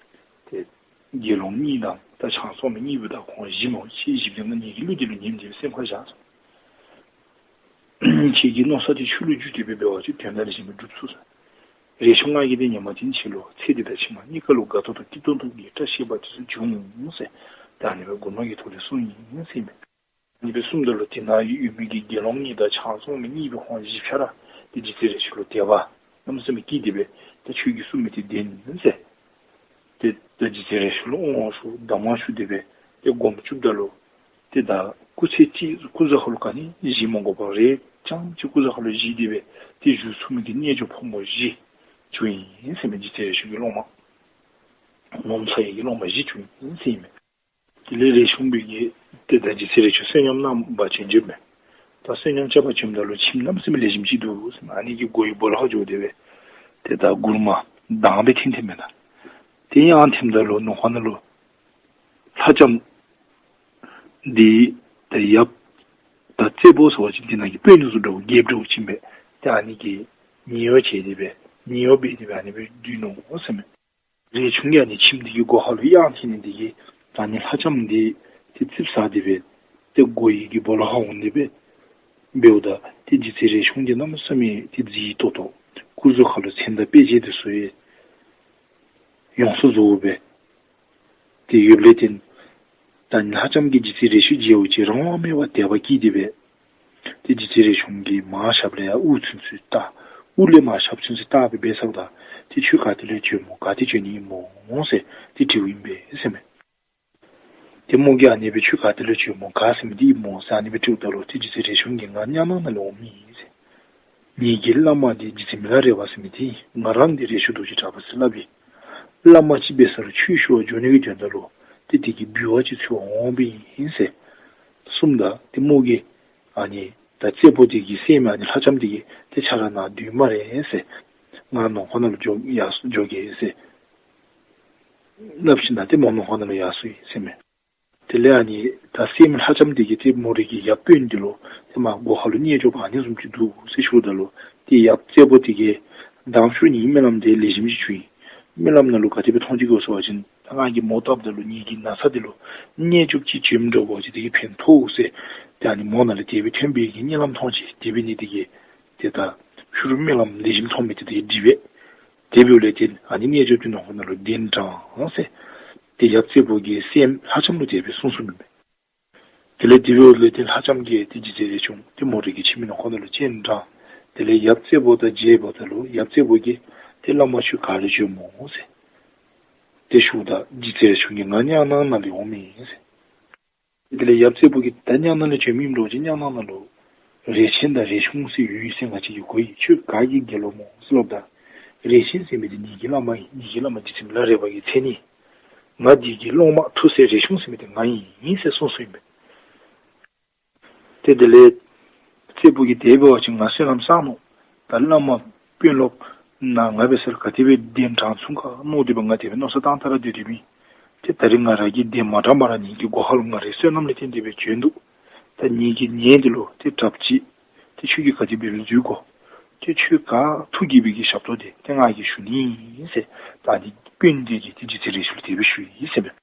ཏེ་དགེ་སློང་གཉིས་དང་ད་ཆང་བཙོང་མི་གཉིས་པོ་དང་ཁོང་བཞི་མོ་ཁྱེད་བཞི་པོ་དེ་ང་ངེ་གི་གླུ་འདི་ལུ་ཉན་ཏེ་སེམས་ཁར་བཞག་སོང་། ཁྱེད་ཀྱི་མནོ་བསམ་དེ་ཆོས་ལུ་བསྒྱུར་ཏེ་སྦེ་འབད་བ་ཅིན་དོན་དག་ལེགས་ཤོམ་སྦེ་འགྲུབ་ཚུགས་ཟེར། རས་ཆུང་ང་གིས་ཏེ་ཉན་པ་ཅིན་ཁྱེད་ལུ་ཚེ་འདི་དང་ཕྱི་མ་གཉིས་ཀ་ལུ་དགའ་ཏོག་ཏོ་སྐྱིད་ཏོང་ཏོ་གི་བཀྲ་ཤིས་པ་དེ་ཚུ་འབྱུང་ཟེར། ད་ཨ་ནི་སྦེ་མགུར་མ་གི་ཐོག་ལས་གསུངས་ཡི་ཟེར་མས། ཨ་ནི་སྦེ་གསུངམ་ད་ལུ་དེ་ན་ཡོད་མི་གི་དགེ་སློང་གཉིས་དང་ཆང་བཙོང་མི་གཉིས་པོ་ཁོང་བཞི་ཆ་ར་ཏེ་རྗེ་བཙུན་རས་ཆུང་ལུ་དད་པ་གནམ་མེད་ས་མེད་སྐྱེས་ཏེ་སྦེ་ད་ཁྱོད་ཀྱིས་གསུངས་མི་དེ་བདེན་ཟེར། ཏེ་ད་རྗེ་བཙུན་རས་ཆུང་ལུ་དབང་ཞུ་གདམས་ངག་ཞུ་སྟེ་སྦེ་ཏེ་སྒོམ་བཅུགཔ་ད་ལུ་ཏེ་ད་སྐུ་ཚེ་གཅིག་སྐུ་གཟུགས་ཁ་ལུ་ག་ནི་བཞེས་མ་དགོ་པར་རས་རྐྱངམ་ཅིག་སྐུ་གཟུགས་ཁ་ལུ་བཞེས་ཏེ་སྦེ་ཏེ་བཞུགས་ཚུགས་མི་གི་རྣལ་འབྱོར་ཕོ་མོ་བཞི་བྱུང་ཡི་ཟེར་མས། རྗེ་བཙུན་རས་ཆུང་གི་སློབ་མ་ངོ་མཚར་བའི་གི་སློབ་མ་བཞི་བྱུང་ཡི་ཟེར་མས། དེ་ལས་རས་ཆུང་པོ་གིས་ཏེ་ད་རྗེ་བཙུན་རས་ཆུང་བསོད་སྙོམས་གནང་པར་བྱོན་བྱོནམ་མས། ད་བསོད་སྙོམས་རྐྱབ་པར་བྱོནམ་ད་ལུ་ཁྱིམ་གནམ་མེད་ས་མེད་ལེགས་ཤོམ་ཅིག་འདུག་ཟེར་མས། ཨ་ནི་གི་སྒོ་གི་སྦོ་ལོགས་ཁར་འགྱོ་སྟེ་སྦེ་ཏེ་ད་མགུར་མ་གདངས་སྦེ་འཐེན་འཐེནམ་མས་ད། དེ་ཡང་འཐེནམ་ད་ལུ་ནང་ཁོག་ནང་ལུ་ལྷ་ལྕམ་འདི་ད་ཡབ་ད་བཙད་པོ་ཟེར་བ་ཅིན་དེ་ནང་གི་དཔོན་ནི་ཚུ་འདྲཝ་རྒྱལཔོ་འདྲཝ་ཅིག་ཨིན་པས། ཏེ་ཨ་ནི་གིས་ཉེ་བར་བྱས་ཏེ་སྦེ་ཉེ་བར་འབད་དེ་སྦེ་ཨ་ནི་སྦེ་སྡོད་ནུག་ཟེར་མས། རས་ཆུང་གིས་ཨ་ནི་ཁྱིམ་འདི་གི་སྒོ་ཁ་ལུ་གཡང་འཐེན་ནི་འདི་གིས་ད་ཨ་ནི་ལྷ་ལྕམ་འདི་ཏེ་ཙིགཔ་ཟ་སྟེ་སྦེ་ཏེ་སྒོ་ཡི་གི་སྦོ་ལོགས་ཁར་འོང་སྟེ་སྦེ་འབདཝ་ད་ཏེ་རྗེ་བཙུན་རས་ཆུང་འདི་གནམ་མེད་ས་མེད་ཏེ་མཛེས་ཏོག་ཏོ་སྐུ་གཟུགས་ཁ་ལུ་མཚན་དང་དཔེ་བྱད་འདི་ཚུ་ཡང་ཡོངས་སུ་རྫོགས་སྦེ་ཏེ་ཡོདཔ་ལས་བརྟེན་ད་ཨ་ནི་ལྷ་ལྕམ་གྱིས་རྗེ་བཙུན་རས་ཆུང་མཇལཝ་ཅིག་རང་དབང་མེད་པར་དད་པ་སྐྱེས་ཏེ་སྦེ་ཏེ་རྗེ་བཙུན་རས་ཆུང་གི་མར་ཞབས་ལས་ཡར་དབུ་ཚུན་ཚོད་བལྟ། དབུ་ལས་མར་ཞབས་ཚུན་ཚོད་བལྟ་སྦེ་འབད་ཚརཝ་ད་ཏེ་ཁྱོད་ག་ཏེ་ལས་བྱོནམ་སྨོ་ག་ཏེ་བྱོན་ནི་ཨིན་སྨོ་ཟེར་ཏེ་དྲིཝ་ཨིན་པས་ཟེར་མས། ཏེ་མོ་གིས་ཨ་ནི་སྦེ་ཁྱོད་ག་ཏེ་ལས་བྱོནམ་སྨོ་ག་ཟེར་མི་འདི་ཨིན་སྨོ་ཟེར་ཨ་ནི་སྦེ་དྲིཝ་ད་ལུ་ཏེ་རྗེ་བཙུན་རས་ཆུང་གིས་ང་གཉའ་ནང་ནང་ལས་འོང་མི་ཨིན་ཟེར། ངེ་གི་བླ་མ་འདི་རྗེ་བཙུན་མི་ལ་རས་པ་ཟེར་མི་འདི་ཨིན། ང་ར་འདི་རས་ཆུང་རྡོ་རྗེ་གྲགས་པ་ཟེར་སླབ་ཨིན། བླ་མ་ཅིག་འབད་ས་ལུ་ཆོས་ཞུ་བར་འགྱོ་ནི་གི་དོན་དག་ལུ་ཏེ་དེ་གི་འབུལ་བ་ཅིག་འཚོལ་བར་འོང་པའི་ཨིན་ཟེར་གསུངམ་ད་ཏེ་མོ་གིས་ཨ་ནི་ད་བཙད་པོ་འདི་གི་སྲསམོ་ཨ་ནི་ལྷ་ལྕམ་འདི་གིས་ཏེ་ཁྱོད་ར་ནཱ་སྡོད་སྨ་རེ་ཟེར། ང་ནང་ཁོག་ནང་ལུ་འགྱོ་ཡར་སོ་འགྱོ་གེ་ཟེར་སླབ་ཞིནམ་ཏེ་མོ་ནང་ཁོག་ནང་ལུ་ཡར་སོ་ཡི་ཟེར་མས། དེ་ལས་ཨ་ནི་ད་སྲསམོ་ལྷ་ལྕམ་འདི་གིས་ཏེ་མོ་རའི་གི་ཡབ་དཔོན་འདི་ལུ་ཏེ་མར་སྒོ་ཁ་ལུ་རྣལ་འབྱོར་པ་ཨ་ནི་བཟུམ་ཅིག་འདུག་ཟེར་ཞུཝ་ད་ལུ་ཏེ་ཡབ་བཙད་པོ་འདི་གིས་མདང་ཕྱི་རུ་ངེའི་རྨི་ལམ་འདི་ལེགས་ཤོམ་ཅིག་བྱུང་ཡི། རྨི་ལམ་ནང་ལུ་ག་དེ་སྦེ་མཐོང་ཅི་གོ་ཟེར་བ་ཅིན་ད་ང་གིས་མོ་བཏབ་ད་ལུ་ངེ་གི་ན་ཚ་འདི་ལུ་རྣལ་འབྱོརཔ་ཅིག་བྱོནམ་འདྲཝ་ཅིག་འདི་གིས་ཕན་ཐོགས་ཟེར་ཏེ་ཨ་ནི་མོ་ནང་ལས་དེ་སྦེ་ཐོན་པའི་གི་རྨི་ལམ་མཐོང་ཅི། དེ་འབད་ནི་འདི་གིས་ཏེ་ད་ཕྱི་རུ་རྨི་ལམ་ལེགས་ཤོམ་མཐོང་མི་འདི་ཏེ་འགྲིག་པས། དེ་འབདཝ་ལས་ཏེ་ཨ་ནི་རྣལ་འབྱོརཔ་འདི་ནང་ཁོག་ནང་ལུ་གདན་དྲངས་ཟེར་ཏེ་ཡབ་བཙད་པོ་གིས་སྲསམོ་ལྷ་ལྕམ་ལུ་དེ་སྦེ་གསུངས་གསུངསམ་ཨིན་པས། དེ་ལས་དེ་འབདཝ་ལས་ཏེ་ལྷ་ལྕམ་གྱིས་ཏེ་རྗེ་བཙུན་རས་ཆུང་ཏེ་མོ་རའི་གི་ཁྱིམ་གྱི་ནང་ཁོག་ནང་ལུ་སྤྱན་དྲངས། དེ་ལས་ཡབ་བཙད་པོ་དང་མཇལཝ་ད་ལུ་ཡབ་བཙད་པོ་གིས་ཏེ་བླ་མ་ཁྱོད་ག་ལས་བྱོནམ་སྨོ་ཟེར་ཏེ་ཞུཝ་ད་རྗེ་བཙུན་རས་ཆུང་གིས་ང་གཉའ་ནང་ནང་ལས་འོང་མི་ཨིན་ཟེར། དེ་ལས་ཡབ་བཙད་པོ་གིས་ད་གཉའ་ནང་ལས་བྱོན་མི་ཨིནམ་འདྲཝ་ཅིག་གཉའ་ནང་ནང་ལུ་རས་ཆེན་དང་རས་ཆུང་ཟེར་ཡོད་ཟེར་ང་བཅས་ཀྱིས་གོ་ཡི། ཁྱོད་ག་གི་དགེ་སློང་སྨོ་ཟེར་སླབ་ད་རས་ཆེན་ཟེར་མི་འདི་ངེ་གི་བླ་མ་ཨིན། ངེ་གི་བླ་མ་རྗེ་བཙུན་མི་ལ་རས་པ་གི་མཚན་ཨིན། ང་འདི་གི་སློབ་མ་ཐུགས་སྲས་རས་ཆུང་ཟེར་མི་འདི་ང་ཨིན་ཟེར་གསུངས་གསུངསམ་ཨིན་པས། ཏེ་དེ་ལས་བཙད་པོ་གིས་དེ་འབད་བ་ཅིན་ང་བསོད་ནམས་བསགས་ནུག། ད་བླ་མ་དཔོན་སློབ་ནཱ་ང་འབད་ས་ལུ་ག་དེ་སྦེ་གདན་དྲངས་ཚུགས་ག་མནོ་སྟེ་སྦེ་ང་དེ་སྦེ་མནོ་བསམ་བཏང་བཏང་ར་སྡོད་སྡོདཔ་ཨིན། ཏེ་ད་རིས་ང་ར་གིས་གདན་མ་དྲངས་པར་ངེ་གི་སྒོ་ཁ་ལུ་ང་རའི་བསོད་ནམས་ལས་བརྟེན་ཏེ་སྦེ་བྱོན་འདུག། ད་ངེ་གི་ཉེ་འདི་ལུ་ཏེ་གྲབས་ཅིག་ཏེ་ཁྱོད་ཀྱིས་ག་དེ་སྦེ་འཛུལ་དགོ། ཏེ་ཁྱོད་ག་ཐུགས་དགྱེས་པའི་གི་ཞབས་ཏོག་འདི་ཏེ་ང་གིས་ཞུ་ནི་ཨིན་ཟེར་ད་ཨ་ནི་དཔོན་འདི་གིས་ཏེ་རྗེ་བཙུན་རས་ཆུང་ལུ་དེ་སྦེ་ཞུ་ཡི་ཟེར་མས།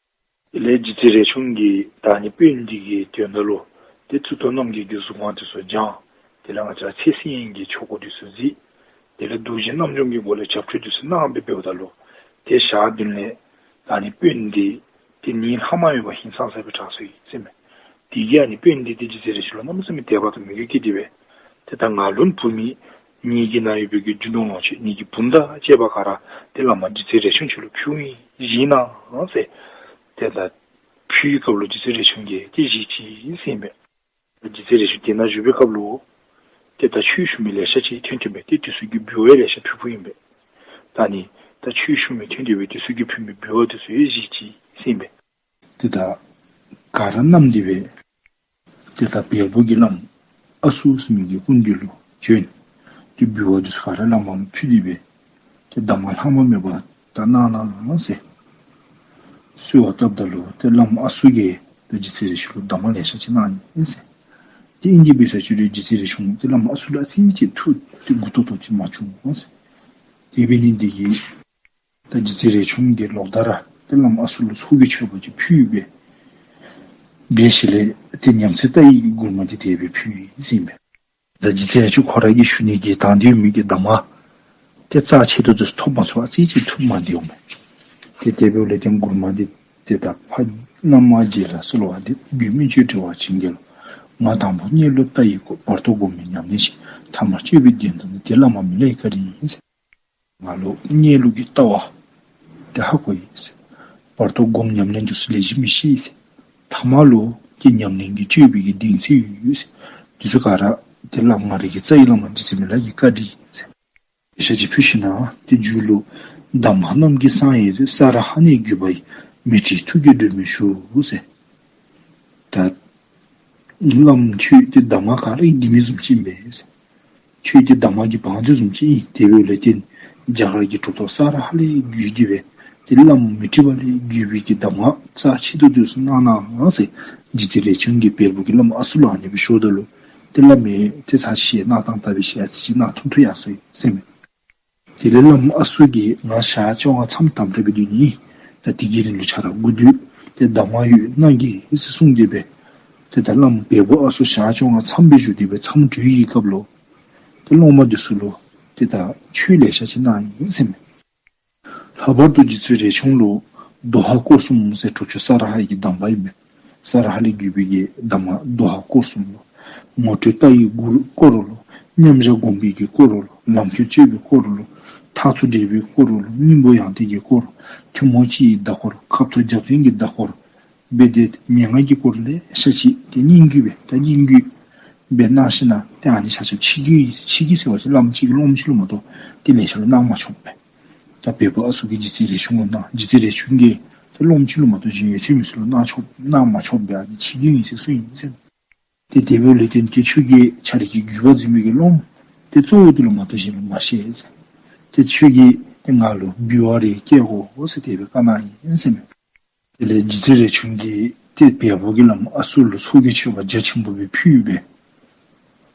དེ་ལས་རྗེ་བཙུན་རས་ཆུང་གིས་ད་ཨ་ནི་དཔོན་འདི་གི་དོན་དག་ལུ་ཏེ་གཙུག་ཏོར་རྣམ་རྒྱལ་གྱི་གཟུངས་སྔགས་དེ་ཚུ་བགྱང་ དེ་ལས་ང་བཅས་ར་ཚེ་བསྲིང་ཡག་གི་ཆོ་ག་འདི་ཚུ་གཟིགས། དེ་ལས་གདུལ་བྱ་རྣམ་འཇོམས་ཀྱི་སྒོ་ལས་བྱབས་ཁྲུས་འདི་ཚུ་གནང་སྦེ་འབདཝ་ད་ལུ་ཏེ་ཞག་བདུན་ལས་ད་ཨ་ནི་དཔོན་འདི་ཏེ་ནད་ལྷག་མ་མེད་པར་ཧིང་སངས་ས་སྦེ་དྲག་སོ་ཡི་ཟེར་མས། དེ་གིས་ཨ་ནི་དཔོན་འདི་ཏེ་རྗེ་བཙུན་རས་ཆུང་ལུ་གནམ་མེད་ས་མེད་དད་པ་དང་མོས་གུས་སྐྱེས་ཏེ་སྦེ་ཏེ་ད་ང་ལུ་བུ་མེད། ངེ་གི་ནང་ཡོད་པའི་གི་རྒྱུ་ནོར་ལོངས་སྤྱོད་ངེ་གི་བུམ་དང་བཅས་པ་ག་ར་ཏེ་བླ་མ་རྗེ་བཙུན་རས་ཆུང་ཁྱོད་ལུ་ཕུལཝ་ཨིན་བཞེས་གནང་ཟེར། ཏེ་ད་ཕུལ་བའི་སྐབས་ལུ་རྗེ་བཙུན་རས་ཆུང་གིས་ཏེ་བཞེས་ཅི་ཟེར་ཨིན་པས། རྗེ་བཙུན་རས་ཆུང་དེ་ནང་བཞུགས་པའི་སྐབས་ལུ་ཏེ་ད་ཆོས་ཞུ་མི་ལེ་ཤ་ཅིག་ཐོན་ཐོན་སྦེ་ཏེ་དེ་ཚུ་གིས་འབུལ་བ་ལེ་ཤ་ཕུལ་ཕུལཝ་ཨིན་པས། ད་ཨ་ནི་ད་ཆོས་ཞུ་མི་ཐོན་ཐོན་སྦེ་དེ་ཚུ་གིས་ཕུལ་མི་འབུལ་བ་དེ་ཚུ་ཡང་བཞེས་ཅི་ཟེར་ཨིན་པས། ཏེ་ད་ག་ར་བསྣམས་ཏེ་སྦེ་ཏེ་ད་བལ་པོ་གི་བླམ་ཨ་སུ་ཟེར་མི་གི་སྐུ་མདུན་ལུ་བྱོན། ཏེ་འབུལ་བ་དེ་ཚུ་ག་ར་བླ་མ་ལུ་ཕུལ་ཏེ་སྦེ་ཏེ་གདམས་ངག་ལྷག་མ་མེད་པ་ད་གནང་གནང་ཟེར་གསོལ་བ་བཏབ་ད་ལུ་ཏེ་བླམ་ཨ་སུ་གིས་ཏེ་རྗེ་བཙུན་རས་ཆུང་ལུ་གདམས་ངག་ལེ་ཤ་ཅིག་གནང་ཡི་ཟེར། ཏེ་ཨིན་ཏེ་འབད་ས་ཅིག་རུང་རྗེ་བཙུན་རས་ཆུང་ཏེ་བླམ་ཨ་སུ་ལུ་ཨ་ཙི་ཅིག་ཐུགས་ཏེ་མགུ་ཏོག་ཏོ་ཅིག་མ་བྱུང་ཟེར། དེ་འབད་ནི་འདི་གིས་ད་རྗེ་བཙུན་རས་ཆུང་གིས་ལོག་ད་ར་ཏེ་བླམ་ཨ་སུ་ལུ་ཚོགས་ཀྱི་མཆོད་པ་ཅིག་ཕུལ་སྦེ་འབད་ཞིནམ་ལས་ཏེ་ཉམས་སུ་བསྟར་བའི་མགུར་མ་འདི་དེ་སྦེ་ཕུལ་ཡི་ཟེར་ཨིན་པས། ད་རྗེ་བཙུན་རས་ཆུང་ཁོ་ར་གིས་ཞུ་ནི་གི་དང་འདོད་མི་གི་གདམས་ངག་ཏེ་རྩ་ཆེ་ཏོག་ཏོ་ཐོབ་མ་ཚུགས་པར་ཨ་ཙི་ཅིག་ཐུགས་མ་བདེཝ་མས། ཏེ་དེ་འབདཝ་ལས་ཏེ་མགུར་མ་འདི་ཏེ་ད་ཕ་བླ་མ་རྗེ་ལ་གསོལ་བ་འདེབས། རྒྱུད་སྨིན་སྤྱོད་འབྲེལ་བ་བྱིན་གྱིས་རློབས། ང་དང་པོ་གཉལ་ལུ་ལྟ་ཡི་སྐོར། བར་དོ་སྒོམ་མི་ཉམས་ལེན་ཞིག། ཐ་མར་སྤྱོད་པའི་བདེན་དོན་ནི། དེ་བླ་མ་མི་ལ་ཡི་བཀའ་དྲིན་ཡིན་ཟེར། ང་ལུ་གཉལ་ལུགས་ཀྱི་ལྟ་བ་དེ་ཧ་གོ་ཡི་ཟེར། བར་དོ་སྒོམ་ཉམས་ལེན་དེ་ཚུ་ལེགས་ཤོམ་སྦེ་ཤེས་ཟེར། ཐ་མ་ལུ་ཀྱི་ཉམས་ལེན་གྱི་སྤྱོད་པའི་གི་གདེང་ཚད་ཡོད་ཟེར། དེ་ཚུ་ག་ར་དེ་བླམ་ང་རའི་གི་རྩ་བའི་བླ་མ་རྗེ་བཙུན་མི་ལ་གི་བཀའ་དྲིན་ཟེར། ཞལ་གྱིས་ཕུལ་ཞིནམ་ལས་དེ་མཇུག་ལུ་གདམས་ངག་རྣམས་ཀྱིས་བསངས་ཡི་རེ། ས་ར་ཧ་ནི་བརྒྱུད་པ་ཡི། མཻ་ཏྲིའི་ཐུགས་ཀྱིས་སྒྲོལ་མི་ཞུ་ཟེར། ད་བླམ་ཁྱོད་ཀྱི་གདམས་ངག་ག་ར་བརྒྱུད་མི་བཟུམ་ཅིག་ཨིན་པས། ཁྱོད་ཀྱི་གདམས་ངག་གི་བང་མཛོད་བཟུམ་ཅིག་ཨིན། དེ་འབདཝ་ལས་བརྟེན་རྒྱ་གར་གྱི་གྲུབ་ཐོབ་ས་ར་ཧ་ལས་བརྒྱུད་དེ་སྦེ་ཏེ་བླམ་མཻ་ཏྲི་པ་ལས་བརྒྱུད་པའི་གི་གདམས་ངག་རྩ་ཆེ་ཏོག་ཏོ་ཚུ་གནང་གནང་ཟེར་རྗེ་བཙུན་རས་ཆུང་གིས་བལ་པོ་གི་བླམ་ཨ་སུ་ལུ་ཨ་ནི་སྦེ་ཞུཝ་ད་ལུ་ཏེ་བླ་མས་ཏེ་ཚར་ཅིག་གནང་ཐངས་ལྟ་བུ་ཅིག་ཨ་ཙི་ཅིག་གནང་ཐུབ་ཐུབ་ཡར་སོ་ཡི་ཟེར་མས། དེ་ལས་བླམ་ཨ་སུ་གིས་ང་ཞག་བཅོ་ལྔ་མཚམས་དམ་དྲག་སྦེ་སྡོད་ནི་ཨིན། ད་དེ་གི་རིང་ལུ་ཁྱོད་ར་སྒུག་སྡོད། ཏེ་གདམས་ངག་ཡོད་གནང་གེ་ཟེར་གསུངས་ཏེ་སྦེ་ཏེ་ད་བླམ་བལ་པོ་ཨ་སུ་ཞག་བཅོ་ལྔ་མཚམས་སྦེ་བཞུགས་ཏེ་སྦེ་མཚམས་གྲོལ་བའི་སྐབས་ལུ་ཏེ་སློབ་མ་འདི་ཚུ་ལུ་ཏེ་ད་ཆོས་ལེ་ཤ་ཅིག་གནང་ཡི་ཟེར་མས། ལྷག་པར་དུ་རྗེ་བཙུན་རས་ཆུང་ལུ་དོ་ཧ་སྐོར་གསུམ་ཟེར་གྲུབ་ཆེན་ས་ར་ཧའི་གི་གདམས་པ་ཨིན་པས། ས་ར་ཧ་ལས་བརྒྱུད་པའི་གི་གདམས་ངག་དོ་ཧ་སྐོར་གསུམ་ལུ། ངོ་སྤྲོད་ལྟ་བའི་སྐོར་ལུ། མཉམ་བཞག་སྒོམ་པའི་གི་སྐོར་ལུ། ལམ་ཁྱེར་སྤྱོད་པའི་སྐོར་ལུ། མཐར་ཐུག་འབྲས་བུའི་སྐོར་ལུ། སྙིང་པོ་ཡང་ཏིག་གི་སྐོར། ཐུན་མོང་སྤྱི་ཡི་བརྡ་སྐོར། ཁབ་ཏོ་རྒྱབ་རྟེན་གྱི་བརྡ་སྐོར། སྦེ་ཏེ་མན་ངག་གི་སྐོར་ལེ་ཤ་ཅིག་ཏེ་སྙན་བརྒྱུད་སྦེ་ད་སྙན་བརྒྱུད་སྦེ་གནང་ཞིནམ་ལས་ཏེ་ཨ་ནི་ཆ་ཁྱབ་ཕྱི་རྒྱུད་ཨིན་ཟེར། ཕྱི་རྒྱུད་ཟེར་བ་ཅིན་བླམ་གཅིག་གིས་སློབ་མ་གཅིག་ལུ་མ་གཏོགས་ཏེ་ལེ་ཤ་ལུ་གནང་མ་ཆོགཔ་མས། ད་བལ་པོ་ཨ་སུ་གིས་རྗེ་བཙུན་རས་ཆུང་ལུ་གནང་། རྗེ་བཙུན་རས་ཆུང་གིས་ཏེ་སློབ་མ་གཅིག་ལུ་མ་གཏོགས་གཞན་ཡོད་ཚད་མི་ཚུ་ལུ་གནང་ཆོག་གནང་མ་ཆོགཔ་སྦེ་ཨ་ནི་ཕྱི་རྒྱུད་ཨིན་ཟེར་གསུངས་ཡི་ཟེར། ཏེ་དེ་འབདཝ་ལས་བརྟེན་ཏེ་ཁྱོད་ཀྱིས་ཁྱོད་རའི་གི་བརྒྱུད་པ་འཛིན་མི་གི་སློབ་མ་ཏེ་གཙོ་བོ་འདི་ལུ་མ་གཏོགས་གཞན་ལུ་མ་བཤད་ཟེར། ཏེ་ཁྱོད་ཀྱིས་ཏེ་ང་ལུ་འབུལ་བ་རེ་བསྐྱལ་དགོ་ཟེར་དེ་སྦེ་བཀའ་གནང་ཡི་ཟེར་མས། དེ་ལས་རྗེ་བཙུན་རས་ཆུང་གིས་ཏེ་བལ་པོ་གི་བླམ་ཨ་སུ་ལུ་ཚོགས་ཀྱི་མཆོད་པ་རྒྱ་ཆེན་པོ་སྦེ་ཕུལ་སྦེ་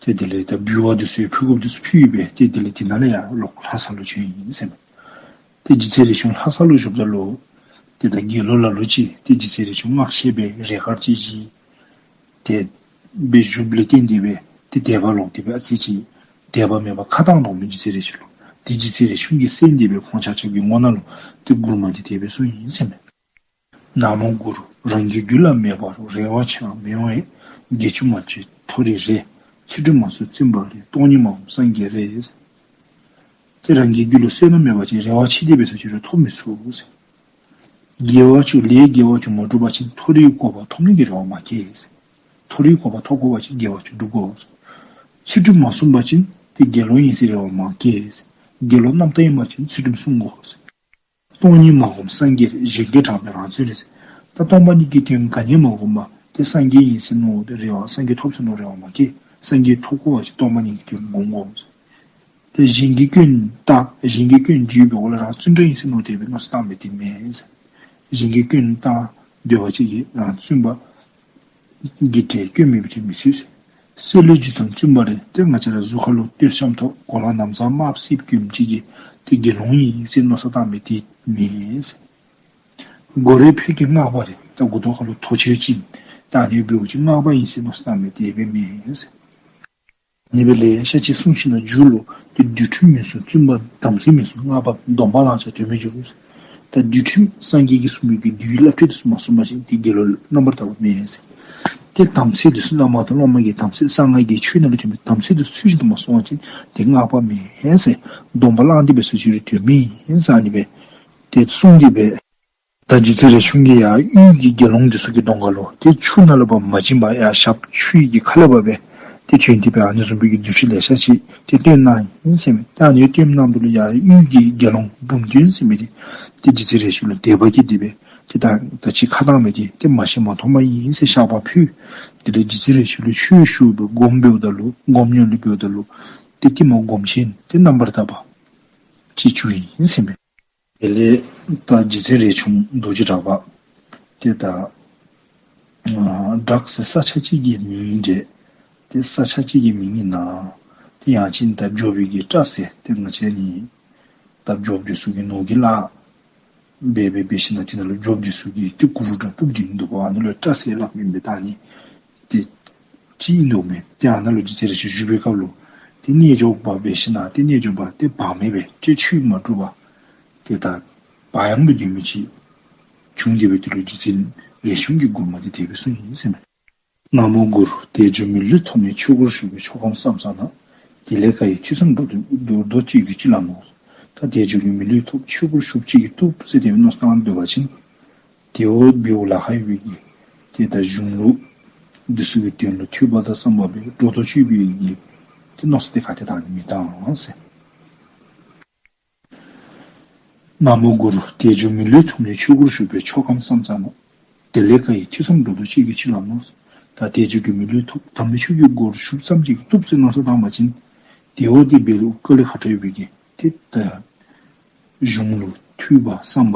ཏེ་དེ་ལས་ད་འབུལ་བ་འདི་ཚུ་ཕུལ་དགོཔ་འདི་ཚུ་ཕུལ་སྦེ་ཏེ་དེ་ལས་དེ་ནང་ལས་ཡར་ལོག་ལྷ་ས་ལུ་བྱོན་ཡི་ཟེར་མས། ཏེ་རྗེ་བཙུན་རས་ཆུང་ལྷ་ས་ལུ་བཞུགསཔ་ད་ལུ་ཏེ་ད་དགེ་སློང་ལ་ལུ་ཅིག་ཏེ་རྗེ་བཙུན་རས་ཆུང་བསྔགས་བཤད་སྦེ་རས་དཀར་ཅིག་བཞེས། དེ་སྦེ་བཞུགསཔ་ལས་བརྟེན་ཏེ་སྦེ་ཏེ་དད་པ་ལོག་སྟེ་སྦེ་ཨ་ཙི་ཅིག་དད་པ་མེད་པར་ཁ་བཏང་དོ་མས་རྗེ་བཙུན་རས་ཆུང་ལུ། ཏེ་རྗེ་བཙུན་རས་ཆུང་གིས་གསན་ཏེ་སྦེ་ཁོང་ཆ་ཁྱབ་ཀྱི་ངོ་ནང་ལུ་ཏེ་མགུར་མ་འདི་དེ་སྦེ་གསུངས་ཡི་ཟེར་མས། ན་མོ་གུ་རུ། རང་གི་རྒྱུད་ལ་མེད་པ་རུ། རེ་བ་ཆེ་བ་མི་འོང་བས། བརྒྱད་ཅུ་མ་བྱེད་མཐོ་རིས་རེ། ཚུལ་ཁྲིམས་མ་སྲུང་བཙུན་པ་རེ། སྟོང་ཉིད་མ་སྒོམ་སངས་རྒྱས་རེ། ཏེ་རང་གི་རྒྱུད་ལུ་བསོད་ནམས་མེད་པ་ཅིན་རེ་བ་ཆེ་དེ་འབད་ས་ཅིག་རུང་ཐོབ་མི་ཚུགས་ཟེར། དགེ་བ་ཅིག་ལས་དགེ་བ་ཅིག་མ་བསྒྲུབས་པ་ཅིན་མཐོ་རིས་གོ་འཕང་ཐོབ་ནི་གི་རེ་བ་མ་བསྐྱེད་ཟེར། མཐོ་རིས་གོ་འཕང་ཐོབ་དགོ་པ་ཅིན་དགེ་བ་ཅིག་བསྒྲུབ་དགོ་ཟེར། ཚུལ་ཁྲིམས་མ་སྲུང་པ་ཅིན་ཏེ་དགེ་སློང་ཨིན་ཟེར་རེ་བ་མ་བསྐྱེད་ཟེར། དགེ་སློང་རྣམ་དག་ཨིན་པ་ཅིན་ཚུལ་ཁྲིམས་སྲུང་དགོ་ཟེར། སྟོང་ཉིད་མ་སྒོམ་སངས་རྒྱས་རེ། གཞན་གྱིས་དྲངས་པའི་རང་བཙུན་རེད་ཟེར། ད་སྟོང་པ་ཉིད་ཀྱི་དོན་ག་ནི་མ་སྒོམ་པར་ཏེ་སངས་རྒྱས་ཨིན་ཟེར་མནོ་སྟེ་རེ་བ་སངས་རྒྱས་ཐོབ་ཟེར་མནོ་རེ་བ་མ་བསྐྱེད། སངས་རྒྱས་ཐོབ་དགོ་པ་ཅིན་སྟོང་པ་ཉིད་ཀྱི་དོན་སྒོམ་དགོ་ཟེར། ཏེ་གཞན་གྱི་སྐྱོན་བཏགས་གཞན་གྱི་སྐྱོན་བརྗོད་པའི་འོག་ལས་རང་བཙུན་དྲག་ཨིན་ཟེར་མནོ་སྟེ་སྦེ་མནོ་བསམ་བཏང་མི་དེ་མེན་ཟེར། གཞན་གྱི་སྐྱོན་བཏགས་སྡོད་པ་ཅིན་རང་བཙུན་པ་གི་གྲས་སྐྱོན་མེད་པའི་གྲས་མི་ཚུད་ཟེར། སྲོད་ལུས་ཇི་ཙམ་བཙུན་པ་རེད། ཏེ་ང་བཅས་ར་གཟུགས་ཁ་ལུ་སྟོད་ཤམ་ཐོགས་གོ་ལ་ན་བཟའ་དམརཔོ་སེརཔོ་གྱོནམ་ཅིག་གིས་ཏེ་དགེ་སློང་ཨིན་ཟེར་མནོ་བསམ་བཏང་མི་དེ་མེན་ཟེར། སྒོ་རའི་ཕུད་ཀྱི་སྔགས་པ་རེད། ད་མགུ་ཏོ་ཁ་ལུ་ཐོ་ཅོ་བཅིངས་ད་ཨ་ནི་འབདཝ་ཅིག་སྔགས་པ་ཨིན་ཟེར་མནོ་བསམ་བཏང་མི་དེ་སྦེ་མེན་ཟེར། ཨ་ནི་སྦེ་ལེ་ཤ་ཅིག་གསུངས་ཞིནམ་ལས་མཇུག་ལུ་ཏེ་འདུལ་ཁྲིམས་མི་སྲུང་བཙུན་པ་དམ་ཚིག་མི་སྲུང་སྔགས་པ་སྡོམ་པ་བླང་བྱ་དོན་མེད་འགྱུར། ད་འདུལ་ཁྲིམས་སངས་རྒྱས་ཀྱིས་གསུངས་པའི་གི་འདུལ་བའི་བསླབ་ཁྲིམས་དེ་ཚུ་མ་སྲུང་པ་ཅིན་ཏེ་དགེ་སློང་རྣམ་པར་དག་པ་མེན་ཟེར། ཏེ་དམ་ཚིག་དེ་ཚུ་བླ་མ་དང་སློབ་མ་གི་དམ་ཚིག་གསང་སྔགས་ཀྱི་ཆོས་ནང་ལུ་ཐོན་པའི་དམ་ཚིག་དེ་ཚུ་ཚུལ་བཞིན་དུ་མ་སྲུང་པ་ཅིན་ཏེ་སྔགས་པ་མེན་ཟེར། སྡོམ་པ་བླངས་ཏེ་འབད་སོང་ཅི་རུང་དོན་མེད་ཟེར། ཨ་ནི་སྦེ་ཏེ་གསུངས་ཏེ་སྦེ། ད་རྗེ་བཙུན་རས་ཆུང་གིས་ཡར་དབུས་ཀྱི་དགེ་སློང་དེ་ཚུ་གི་གདོང་ཁ་ལུ་ཏེ་ཆུ་ནང་ལུ་ཕར་མ་བྱིང་བར་ཡར་ཞབས་ཆུ་ཡི་གི་ཁ་ལས་ཕར་སྦེ་ཏེ་བྱོན་ཏེ་སྦེ་ཨ་ནི་བཟུམ་སྦེ་གི་འདུལ་ཁྲིམས་ལེ་ཤ་ཅིག་ཏེ་སྟོན་གནང་ཡི་ཟེར་མས། ད་ཨ་ནི་སྟོན་གནངམ་ད་ལུ་ཡར་དབུས་ཀྱི་དགེ་སློང་འབུམ་སྡེ་ཟེར་མི་དེ་ཏེ་རྗེ་བཙུན་རས་ཆུང་ལུ་དད་པ་སྐྱེས་ཏེ་སྦེ་ཏེ་ད་ད་ཅི་ཁ་བཏང་མི་དེ་ཏེ་མ་ཤེས་མ་མཐོང་མ་ཨིན་ཟེར་བཤགས་པ་ཕུལ། དེ་ལས་རྗེ་བཙུན་རས་ཆུང་ལུ་ཆོས་ཞུ་སྦེ་སྒོམ་འབདཝ་ད་ལུ་སྒོམ་ཉམས་ལེན་འབདཝ་ད་ལུ་ཏེ་ཏེ་མ་སྒོམ་ཆེན་ཏེ་རྣམ་པར་དག་པ་ཅིག་བྱུང་ཡི་ཟེར་མས། དེ་ལས་ད་རྗེ་བཙུན་རས་ཆུང་རྡོ་རྗེ་གྲགས་པ་ཏེ་ད་ཨ་བྲག་ཟེར་ས་ཆ་ཅིག་གི་མིང་ཨིན་ཏེ། ཏེ་ས་ཆ་ཅིག་གི་མིང་ཨིན་ན། ཏེ་ཡང་ཅིན་ད་འབྱོགཔ་གི་སྐྲ་ཟེར་ཏེ་ང་བཅས་ནི་ད་འབྱོགཔ་འདི་ཚུ་གིས་ནོར་གྱི་ལཱ་འབད་འབད་འབད་ཞིནམ་ལས་དེ་ནང་ལུ་འབྱོགཔ་འདི་ཚུ་གིས་ཏེ་གུ་རུ་འདྲ་བཏོག་སྟེ་འདུག་པ། ཨ་ནི་ལུ་སྐྲ་ཟེར་སླབ་ཨིན་པས། ད་ཨ་ནི་ཏེ་ཅིག་ཨིན་འདུག་མས། ཏེ་ཨ་ནཱ་ལུ་རྗེ་བཙུན་རས་ཆུང་བཞུགས་པའི་སྐབས་ལུ་ཏེ་རྣལ་འབྱོར་པ་འབད་ཞིནམ་ལས་ཏེ་རྣལ་འབྱོར་པ་ཏེ་བག་མེད་པས། ཏེ་ཆོས་མ་གྲུབ་པར་ཏེ་ད་བག་ཡངས་སྦེ་སྡོད་མི་ཅིག་བྱུང་སྟེ་སྦེ་དེ་ལུ་རྗེ་བཙུན་རས་ཆུང་གིས་མགུར་མ་འདི་དེ་སྦེ་གསུངས་ཡི་ཟེར་མས། ན་མོ་གུ་རུ། དལ་འབྱོར་མི་ལུས་ཐོབ་ནས་ཆོས་སྒོར་ཞུགས་པའི་ཆོག་གམ་བསམ་ས་ན། དེ་ལས་དཀའ་བའི་ཐོས་བསམ་སྒྲོ་འདོགས་སྒྲོ་འདོགས་གཅོད་གྱིས་ཅི་ལ་ནོར། ད་དལ་འབྱོར་གྱི་མི་ལུས་ཐོབ་ཆོས་སྒོར་ཞུགས་ཅིག་གིས་བཏུབ་ཟེར་དེ་སྦེ་མནོ་བསམ་བཏང་སྡོད་པ་ཅིན། དེ་འོ་འབདཝ་ལཱ་ཁག་ཡོད་པའི་གི་ཏེ་ད་གཞུང་ལུགས་འདི་ཚུ་གི་དོན་ལུ་ཐོས་པ་དང་བསམ་པ་སྦེ་སྒྲོ་འདོགས་གཅོད་པའི་གི་ཏེ་མནོ་བསམ་དེ་ག་ཏེ་བཏང་ནི་མི་བཏང་ཟེར། ན་མོ་གུ་རུ། དལ་འབྱོར་མི་ལུས་ཐོབ་ནས་ཆོས་སྒོར་ཞུགས་པའི་ཆོག་གམ་བསམ་ས་ན། དེ་ལས་དཀའ་བའི་ཐོས་བསམ་སྒྲོ་འདོགས་གཅོད་གྱིས་ཅི་ལ་ནོར། ད་དལ་འབྱོར་གྱི་མི་ལུས་ཐོབ་དམ་པའི་ཆོས་ཀྱི་སྒོར་ཞུགས་ཙམ་ཅིག་བཏུབ་ཟེར་མནོ་བསམ་བཏང་པ་ཅིན། དེ་འོ་དེ་འབད་རུང་དཀའ་ལས་ཁག་དྲགས་ཡོད་པའི་གི་ཏེ་ད་གཞུང་ལུགས་ཐོས་པ་བསམ་པ་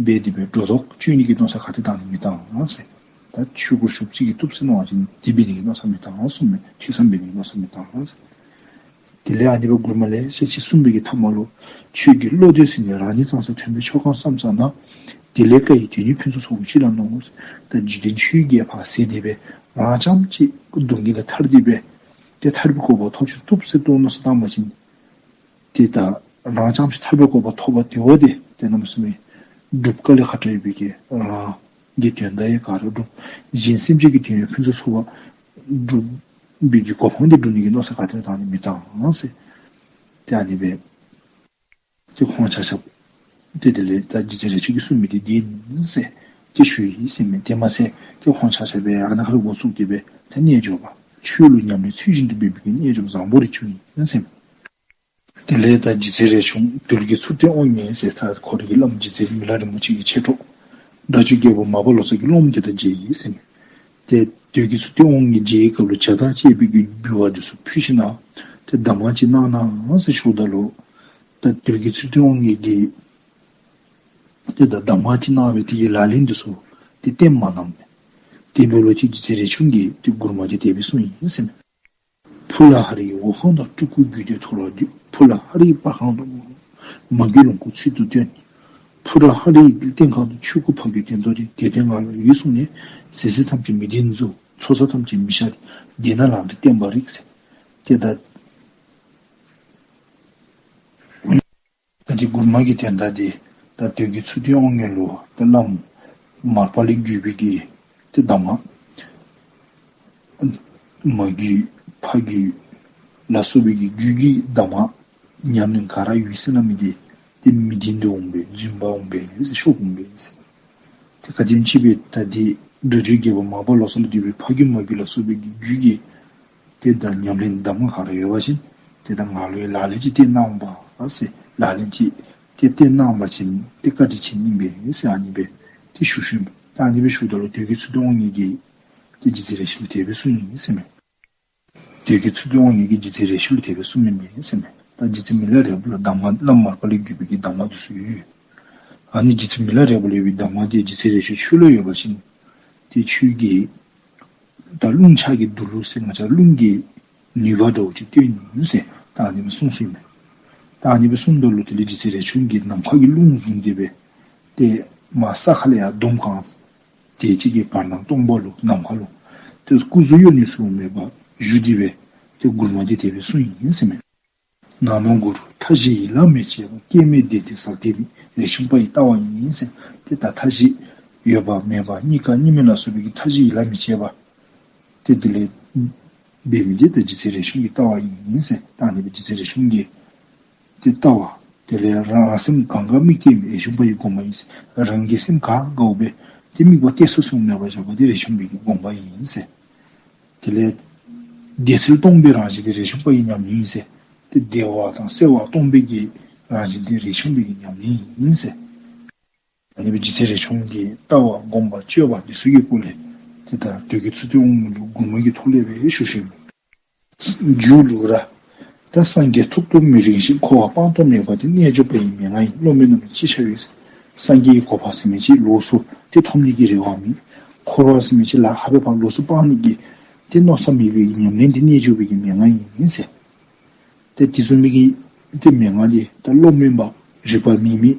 འབད་དེ་སྦེ་སྒྲོ་འདོགས་གཅོད་ནི་གི་མནོ་བསམ་ག་ཏེ་བཏང་ནི་མི་བཏང་ཟེར། ད་ཆོས་སྒོར་ཞུགས་ཅིག་གིས་བཏུབ་ཟེར་མནོ་བ་ཅིན་དེ་འབད་ནི་གི་མནོ་བསམ་མི་བཏང་གསུངས་མས། ཐོས་བསམ་འབད་ནི་གི་མནོ་བསམ་མི་བཏང་ཟེར། དེ་ལས་ཨ་ནི་སྦེ་མགུར་མ་ལེ་ཤ་ཅིག་གསུངས་པའི་གི་མཐའ་མ་ལུ། ཆོས་ཀྱི་བློ་གཏད་ཟིན་ནས་རང་ཉིད་གཙང་སར་ཐོན་པའི་ཆོག་གམ་བསམ་ས་ན། དེ་ལས་དཀའ་བའི་དོན་གཉེར་ཕུན་སུམ་ཚོགས་པ་ཅི་ལ་ནོར། ད་འཇིག་རྟེན་ཆོས་བརྒྱད་ཕར་ཟད་དེ་སྦེ་རང་རྐྱངམ་གཅིག་སྡུག་བསྔལ་ལས་ཐར་ཏེ་སྦེ་ཏེ་ཐར་པའི་གོ་འཕང་ཐོབ་ཅིག་བཏུབ་ཟེར་དོ་མནོ་བསམ་བཏང་པ་ཅིན། ཏེ་ད་རང་རྐྱངམ་གཅིག་ཐར་པའི་གོ་འཕང་ཐོབ་པ་དེ་འོ་དེ་ཏེ་གནམ་མེད་ས་མེད་སྒྲུབ་དཀའ་ལས་ཁག་དྲགས་ཡོད་པའི་གི་རང་གི་དོན་དག་ཡང་ག་ར་སྒྲུབ། གཞན་སེམས་ཅན་གྱི་དོན་ཡང་ཕུན་སུམ་ཚོགས་པ་སྒྲུབ་པའི་གི་གོ་འཕང་དེ་སྒྲུབ་ནི་གི་མནོ་བསམ་ག་ཏེ་བཏང་ནི་མི་བཏང་ཟེར། ཏེ་ཨ་ནི་སྦེ་ཏེ་ཁོང་ཆ་ཁྱབ་ཏེ་དེ་ལས་ད་རྗེ་བཙུན་རས་ཆུང་གིས་གསུངས་མི་དེ་འདི་ཨིན་ཟེར་ཏེ་ཞུ་ཡི་ཟེར་མས། དེ་མ་ཚད་ཏེ་ཁོང་ཆ་ཁྱབ་སྦེ་ཨ་ནཱ་ཁར་འགོ་བཙུགས་ཏེ་སྦེ་ད་རྣལ་འབྱོར་པ་ཆོས་ལུ་ཉམས་ལེན་ཚུལ་བཞིན་དུ་འབད་མི་གི་རྣལ་འབྱོར་པ་བཟང་པོ་རེ་བྱུང་ཡི་ཟེར་མས། དེ་ལས་ད་རྗེ་བཙུན་རས་ཆུང་དུལ་གྱི་མཚུར་སྟོན་དབང་ངེ་ཟེར་ད་ཁོ་རའི་བླམ་རྗེ་བཙུན་མི་ལ་རིན་པོ་ཆེ་གི་མཆེད་གྲོགས་སྒྲ་སྒྱུར་རྒྱལ་པོ་མར་པ་ལོ་ཙཱ་གི་སློབ་མ་དེ་དང་མཇལ་ཡི་ཟེར་མས། ཏེ་དུལ་གྱི་མཚུར་སྟོན་དབང་ངེ་མཇལ་བའི་སྐབས་ལུ་ཇ་དང་བཅས་པའི་གི་འབུལ་བ་འདི་ཚུ་ཕུལ་ཞིནམ་ལས་ཏེ་གདམས་ངག་ཅིག་གནང་གནང་ཟེར་ཞུཝ་ད་ལུ། ད་དུལ་གྱི་མཚུར་སྟོན་དབང་ངེ་གིས་ཏེ་ད་གདམས་ངག་ཅིག་གནང་བའི་དེ་གི་ལག་ལེན་འདི་ཚུ་ཏེ་སྟོན་མ་གནངམ་མས། དེ་འབདཝ་ལུ་ཏེ་རྗེ་བཙུན་རས་ཆུང་གིས་ཏེ་མགུར་མ་དེ་དེ་སྦེ་གསུངས་ཡི་ཟེར་མས། ཕུ་ལ་ཧ་རིའི་འོག་ཁང་དུ་སྤྲུལ་སྐུ་རྒྱུད་སྡེ་མཐོ་རུ་བསྡུས། ཕུ་ལ་ཧ་རིའི་བར་ཁང་དུ་མ་གྱུར་ལོངས་སྐུ་ཚུལ་དུ་སྟོན། ཕུ་ལ་ཧ་རིའི་སྟེང་ཁང་དུ་ཆོས་སྐུ་ཕ་རྒྱུད་སྟོན་ཏོ་སྟེ། དེ་སྟོན་ང་ལ་ཡོད་གསུངས་ནས། ཟས་ཟས་ཐམས་ཅད་མི་བདེན་རྫུ། ཚོགས་བསགས་ཐམས་ཅད་མི་བཞག་སྟེ། བདེ་ན་ལམ་འབྲས་བསྟན་པར་རིགས་ཟེར། ཏེ་ད་ད་འདི་མགུར་མ་གི་དོན་དག་འདི་ད་དུལ་གྱི་མཚུར་སྟོན་དབང་ངེ་ལུ་ད་བླམ་མར་པ་ལས་བརྒྱུད་པའི་གི་ཏེ་གདམས་ངག་མ་རྒྱུད་ཕ་རྒྱུད་ལ་སོགས་པའི་གི་རྒྱུད་ཀྱི་གདམས་ངག་ཉམས་ལེན་ག་ར་ཡོད་ཟེར་སླབ་མི་འདི་ཏེ་མི་བདེན་དུ་འོང་པས། རྫུན་པ་འོང་པས་ཟེར། ཤོབ་འོང་པས་ཟེར། ཏེ་ག་དེམ་ཅིག་སྦེ་ད་འདི་སྒྲ་སྒྱུར་རྒྱལ་པོ་མར་པ་ལོ་ཙཱ་ལས་བརྒྱུད་པའི་ཕ་རྒྱུད་མ་རྒྱུད་ལ་སོགས་པའི་གི་རྒྱུད་ཀྱི་ཏེ་ད་ཉམས་ལེན་གདམས་ངག་ག་ར་ཡོད་པ་ཅིན་ཏེ་ད་ང་ལུ་ཡང་ལག་ལེན་ཅིག་སྟོན་གནང་པ་ཟེར། ལག་ལེན་ཅིག་ཏེ་སྟོན་གནང་པ་ཅིན་ཏེ་བཀའ་དྲིན་ཆེ་ནི་ཨིན་པས་ཟེར་ཨ་ནི་སྦེ་ཏེ་ཞུ་ཞུཝ་ཨིན་པས། ད་ཨ་ནི་སྦེ་ཞུཝ་ད་ལུ་དུལ་གྱི་མཚུར་སྟོན་དབང་ངེ་གིས་ཏེ་རྗེ་བཙུན་རས་ཆུང་ལུ་དེ་སྦེ་གསུངས་ཡི་ཟེར་མས། དུལ་གྱི་མཚུར་སྟོན་དབང་ངེ་གིས་རྗེ་བཙུན་རས་ཆུང་ལུ་དེ་སྦེ་གསུངས་མི་ཨིན་པས་ཟེར་མས། ད་རྗེ་བཙུན་མི་ལ་རས་པ་ལུ་གདམས་ངག་བླམ་མར་པ་ལས་བརྒྱུད་པའི་གི་གདམས་ངག་འདི་ཚུ་ཡོད། ཨ་ནི་རྗེ་བཙུན་མི་ལ་རས་པ་ལས་བརྒྱུད་པའི་གདམས་ངག་འདི་རྗེ་བཙུན་རས་ཆུང་ཁྱོད་ལུ་ཡོད་པ་ཅིན་ཏེ་ཁྱོད་ཀྱིས་ད་རླུང་ལྕགས་ཀྱི་འདུག་ལུགས་ཟེར་ང་བཅས་རླུང་གི་ནུས་པ་འདྲཝ་ཅིག་སྟོན་ནི་ཟེར་ད་ཨ་ནི་སྦེ་གསུངས་གསུངསམ་མས། ད་ཨ་ནི་སྦེ་གསུངསམ་ད་ལུ་དེ་ལས་རྗེ་བཙུན་རས་ཆུང་གིས་ནམ་མཁའ་གི་རླུང་བཟུང་སྟེ་སྦེ་ཏེ་མར་ས་ཁ་ལས་ཡར་འདོམ་གང་དེ་ཅིག་གིས་བར་སྣང་སྟོང་པ་ལུ་ནམ་མཁའ་ལུ་ཏེ་སྐུ་གཟུགས་གཡོ་ནི་ཚུ་མེད་པར་བཞུགས་ཏེ་སྦེ་ ཏེ་མགུར་མ་འདི་དེ་སྦེ་གསུངས་ཡི་ཟེར་མས། ནགས་མོ་གུ་རུ་མཐའ་བཞི་ཡིད་ལ་མི་བྱེད་པ། སྐྱེ་མེད་བདེ་སྟེར་ཟག་བདེ་མིན། རས་ཆུང་པ་ཡི་ལྟ་བ་ཡིན་ཟེར། ཏེ་ད་མཐའ་བཞི་ཡོད་པ་མེད་པ་གཉིས་ཀ་གཉིས་མེད་ལ་སོགས་པའི་གི་མཐའ་བཞི་ཡིད་ལ་མི་བྱེད་པ། ཏེ་དེ་ལས་འབད་མི་འདི་ད་རྗེ་བཙུན་རས་ཆུང་གི་ལྟ་བ་ཡིན་ཟེར། ད་ཨ་ནི་སྦེ་རྗེ་བཙུན་རས་ཆུང་གི་ཏེ་ལྟ་བ། དེ་ལས་རང་སེམས་གང་ག་དམིགས་སྐྱེ་མེད། རས་ཆུང་པ་ཡི་དགོངས་པ་ཡིན་ཟེར། རང་གི་སེམས་ག་དགའཝ་སྦེ་ཏེ་དམིགས་པ་གཏད་སོ་སོ་མེད་པར་བཞག་པ་འདི་རས་ཆུང་པའི་གི་དགོངས་པ་ཡིན་ཟེར། དེ་ལས་བདེ་གསལ་སྟོང་པའི་རང་བཞིན་དེ་རས་ཆུང་པ་ཡི་ཉམས་ལེན་ཡིན་ཟེར། ཏེ་བདེ་བ་དང་གསལ་བ་སྟོང་པའི་གི་རང་བཞིན་དེ་རས་ཆུང་པའི་གི་ཉམས་ལེན་ཡིན་ཟེར། ཨ་ནི་སྦེ་རྗེ་བཙུན་རས་ཆུང་གི་ལྟ་བ་སྒོམ་པ་སྤྱོད་པ་འདི་ཚུ་གི་སྐོར་ལས་ཏེ་ད་དོལ་གྱི་མཚུར་སྟོན་དབང་ལུ་མགུར་མ་གི་ཐོག་ལས་སྦེ་ཞུ་ཞུཝ་ཨིན། མཇུག་ལུ་ར། ད་སངས་རྒྱས་ཐོག་ཏུ་མི་རིང་ཞིང་། འཁོར་བ་སྤང་ཐོབ་མེད་པ་དེ། རྣལ་འབྱོར་པ་ཡི་མན་ངག་ཡིན། བློ་མོས་རྣམས་ལ་ཅི་བྱ་འོས་ཟེར། སངས་རྒྱས་ཀྱི་གོ་འཕང་ཟེར་མི་ཅིག་ལོགས་སུ་ཏེ་ཐོབ་ནི་གི་རེ་བ་མེད། འཁོར་བ་ཟེར་མི་ཅིག་ལ་ཧ་པེ་ཕར་ལོགས་སུ་སྤང་ནི་གི་ཏེ་མནོ་བསམ་མེད་པའི་ཉམས་ལེན་འདི་རྣལ་འབྱོར་པའི་གི་མན་ངག་ཡིན་ཟེར། ཏེ་དེ་བཟུམ་མའི་གི་ཏེ་མན་ངག་འདི་ད་བློ་དམན་པ་རིག་པ་མེད་མི་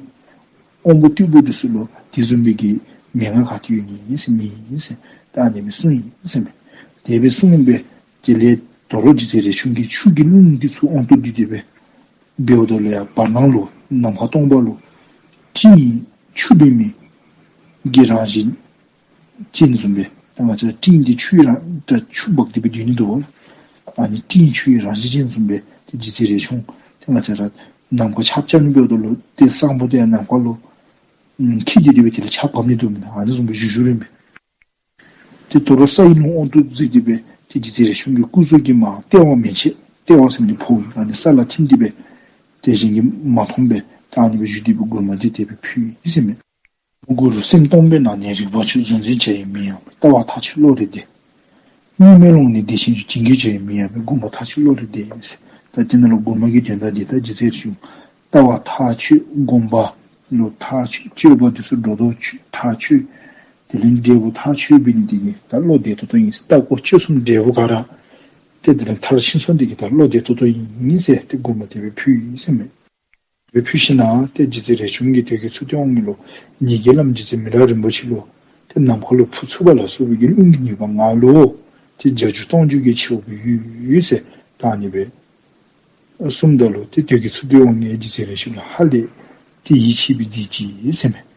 དབང་པོ་རྟུལ་པོ་འདི་ཚུ་ལུ་དེ་བཟུམ་མའི་གི་མན་ངག་ག་ཏེ་ཡོད་ནི་ཨིན་ཟེར་མེད་ཨིན་ཟེར། ད་ཨ་ནི་སྦེ་གསུངས་ཡི་ཟེར་མས། དེ་སྦེ་གསུངས་པས། དེ་ལས་དོ་རུང་རྗེ་བཙུན་རས་ཆུང་གིས་ཆུ་གི་རླུང་འདི་ཚུ་དབང་དུ་བསྡུས་ཏེ་སྦེ་འབདཝ་ད་ལུ་ཡང་བར་སྣང་ལུ་ནམ་མཁའ་སྟོང་པ་ལུ་སྤྲིན་ཆུ་ལྡན་མི་གི་རང་བཞིན་ཅན་བཟུམ་སྦེ་ད་ང་བཅས་སྤྲིན་འདི་ཆུ་ཡི་རང་ད་ཆུ་འབག་སྟེ་སྦེ་སྡོད་ནི་འདུག་པ། ཨ་ནི་སྤྲིན་ཆུ་ཡི་རང་བཞིན་ཅན་བཟུམ་སྦེ་ཏེ་རྗེ་བཙུན་རས་ཆུང་ཏེ་ང་བཅས་ར་ནམ་མཁའ་ཆརཔ་རྐྱབ་ནི་འབདཝ་ད་ལུ་ཏེ་ས་སྨུག་དེ་ཡང་ནམ་མཁའ་ལུ་འཁྱིལ་ཏེ་སྡོད་པའི་དེ་ལས་ཆརཔ་བབས་ནི་འདུག་མེན་ན། ཨ་ནི་བཟུམ་སྦེ་བཞུགས་བཞུགས་ར་མས། ཏེ་དོ་རུང་ས་ཡི་རླུང་དབང་དུ་བསྡུས་ཏེ་སྦེ་ཏེ་རྗེ་བཙུན་རས་ཆུང་གི་སྐུ་གཟུགས་ཀྱི་མར་ལྟེ་བ་མན་ཆད་ལྟེ་བ་ཟེར་མི་འདི་ཕོག་ཨིན། ཨ་ནི་ས་ལུ་ཐིམ་སྟེ་སྦེ་ཏེ་གཞན་གྱིས་མ་མཐོང་སྦེ་ད་ཨ་ནི་སྦེ་བཞུགས་ཏེ་སྦེ་མགུར་མ་འདི་དེ་སྦེ་ཕུལ་ཡི་ཟེར་མས། གུ་རུ་སེམས་སྟོང་པའི་ནང་ནས། རིག་པ་ཆོས་འཛིན་བྱ་ཡི་མིང་ཡང་མེད། ལྟ་བ་ཐག་ཆོད་བློ་རེ་བདེ། གཉིས་མེད་ཀློང་ནས་བདེ་ཆེན་བྱུང་། བྱིན་གྱིས་བརྗོད་ཡི་མིང་ཡང་མེད། སྒོམ་པ་ཐག་ཆོད་བློ་རེ་བདེ་ཟེར། ད་དེ་ནང་ལུ་མགུར་མ་གི་དོན་དག་འདི་ད་རྗེ་བཙུན་རས་ཆུང་ལྟ་བ་ཐག་ཆོད། སྒོམ་པ་ལུ་ཐག་ཆོད། སྤྱོད་པ་འདི་ཚུ་སྒྲོ་འདོགས་ཆོད་ཐག་ཆོད། དེ་ལས་འབྲས་བུ་ཐག་ཆོད་འབད་ནི་འདི་གིས་ད་བློ་བདེ་ཏོག་ཏོ་ཨིན་ཟེར། ལྟ་སྒོམ་སྤྱོད་གསུམ་འབྲས་བུ་ག་ར་ཏེ་དེ་ལས་མཐར་ཕྱིན་སོང་འདི་གིས་ད་བློ་བདེ་ཏོག་ཏོ་ཨིན་ཟེར་ཏེ་མགུར་མ་དེ་སྦེ་ཕུལ་ཡི་ཟེར་མས། དེ་ཕུལ་ཞིནམ་ཏེ་རྗེ་བཙུན་རས་ཆུང་གིས་དོལ་གྱི་མཚུར་སྟོན་དབང་ལུ་ཉིད་ཀྱི་བླམ་རྗེ་བཙུན་མི་ལ་རིན་པོ་ཆེ་ལུ་ཏེ་ནམ་མཁའ་ལུ་འཕུར་ཚུགས་པ་ལ་སོགས་པའི་གི་རླུང་གི་ནུས་པ་ང་ལུ་ཏེ་བརྒྱ་འགྱུར་སྟོང་འགྱུར་གྱིས་ཆེཝ་སྦེ་ཡོད་ཟེར་ད་ཨ་ནི་སྦེ་གསུངམ་ད་ལུ་ཏེ་དོལ་གྱི་མཚུར་སྟོན་དབང་ངེ་རྗེ་བཙུན་རས་ཆུང་ལུ་ཧ་ལས་ཏེ་ཡིད་ཆེས་པའི་རྫས་ཅིག་ཟེར་མས།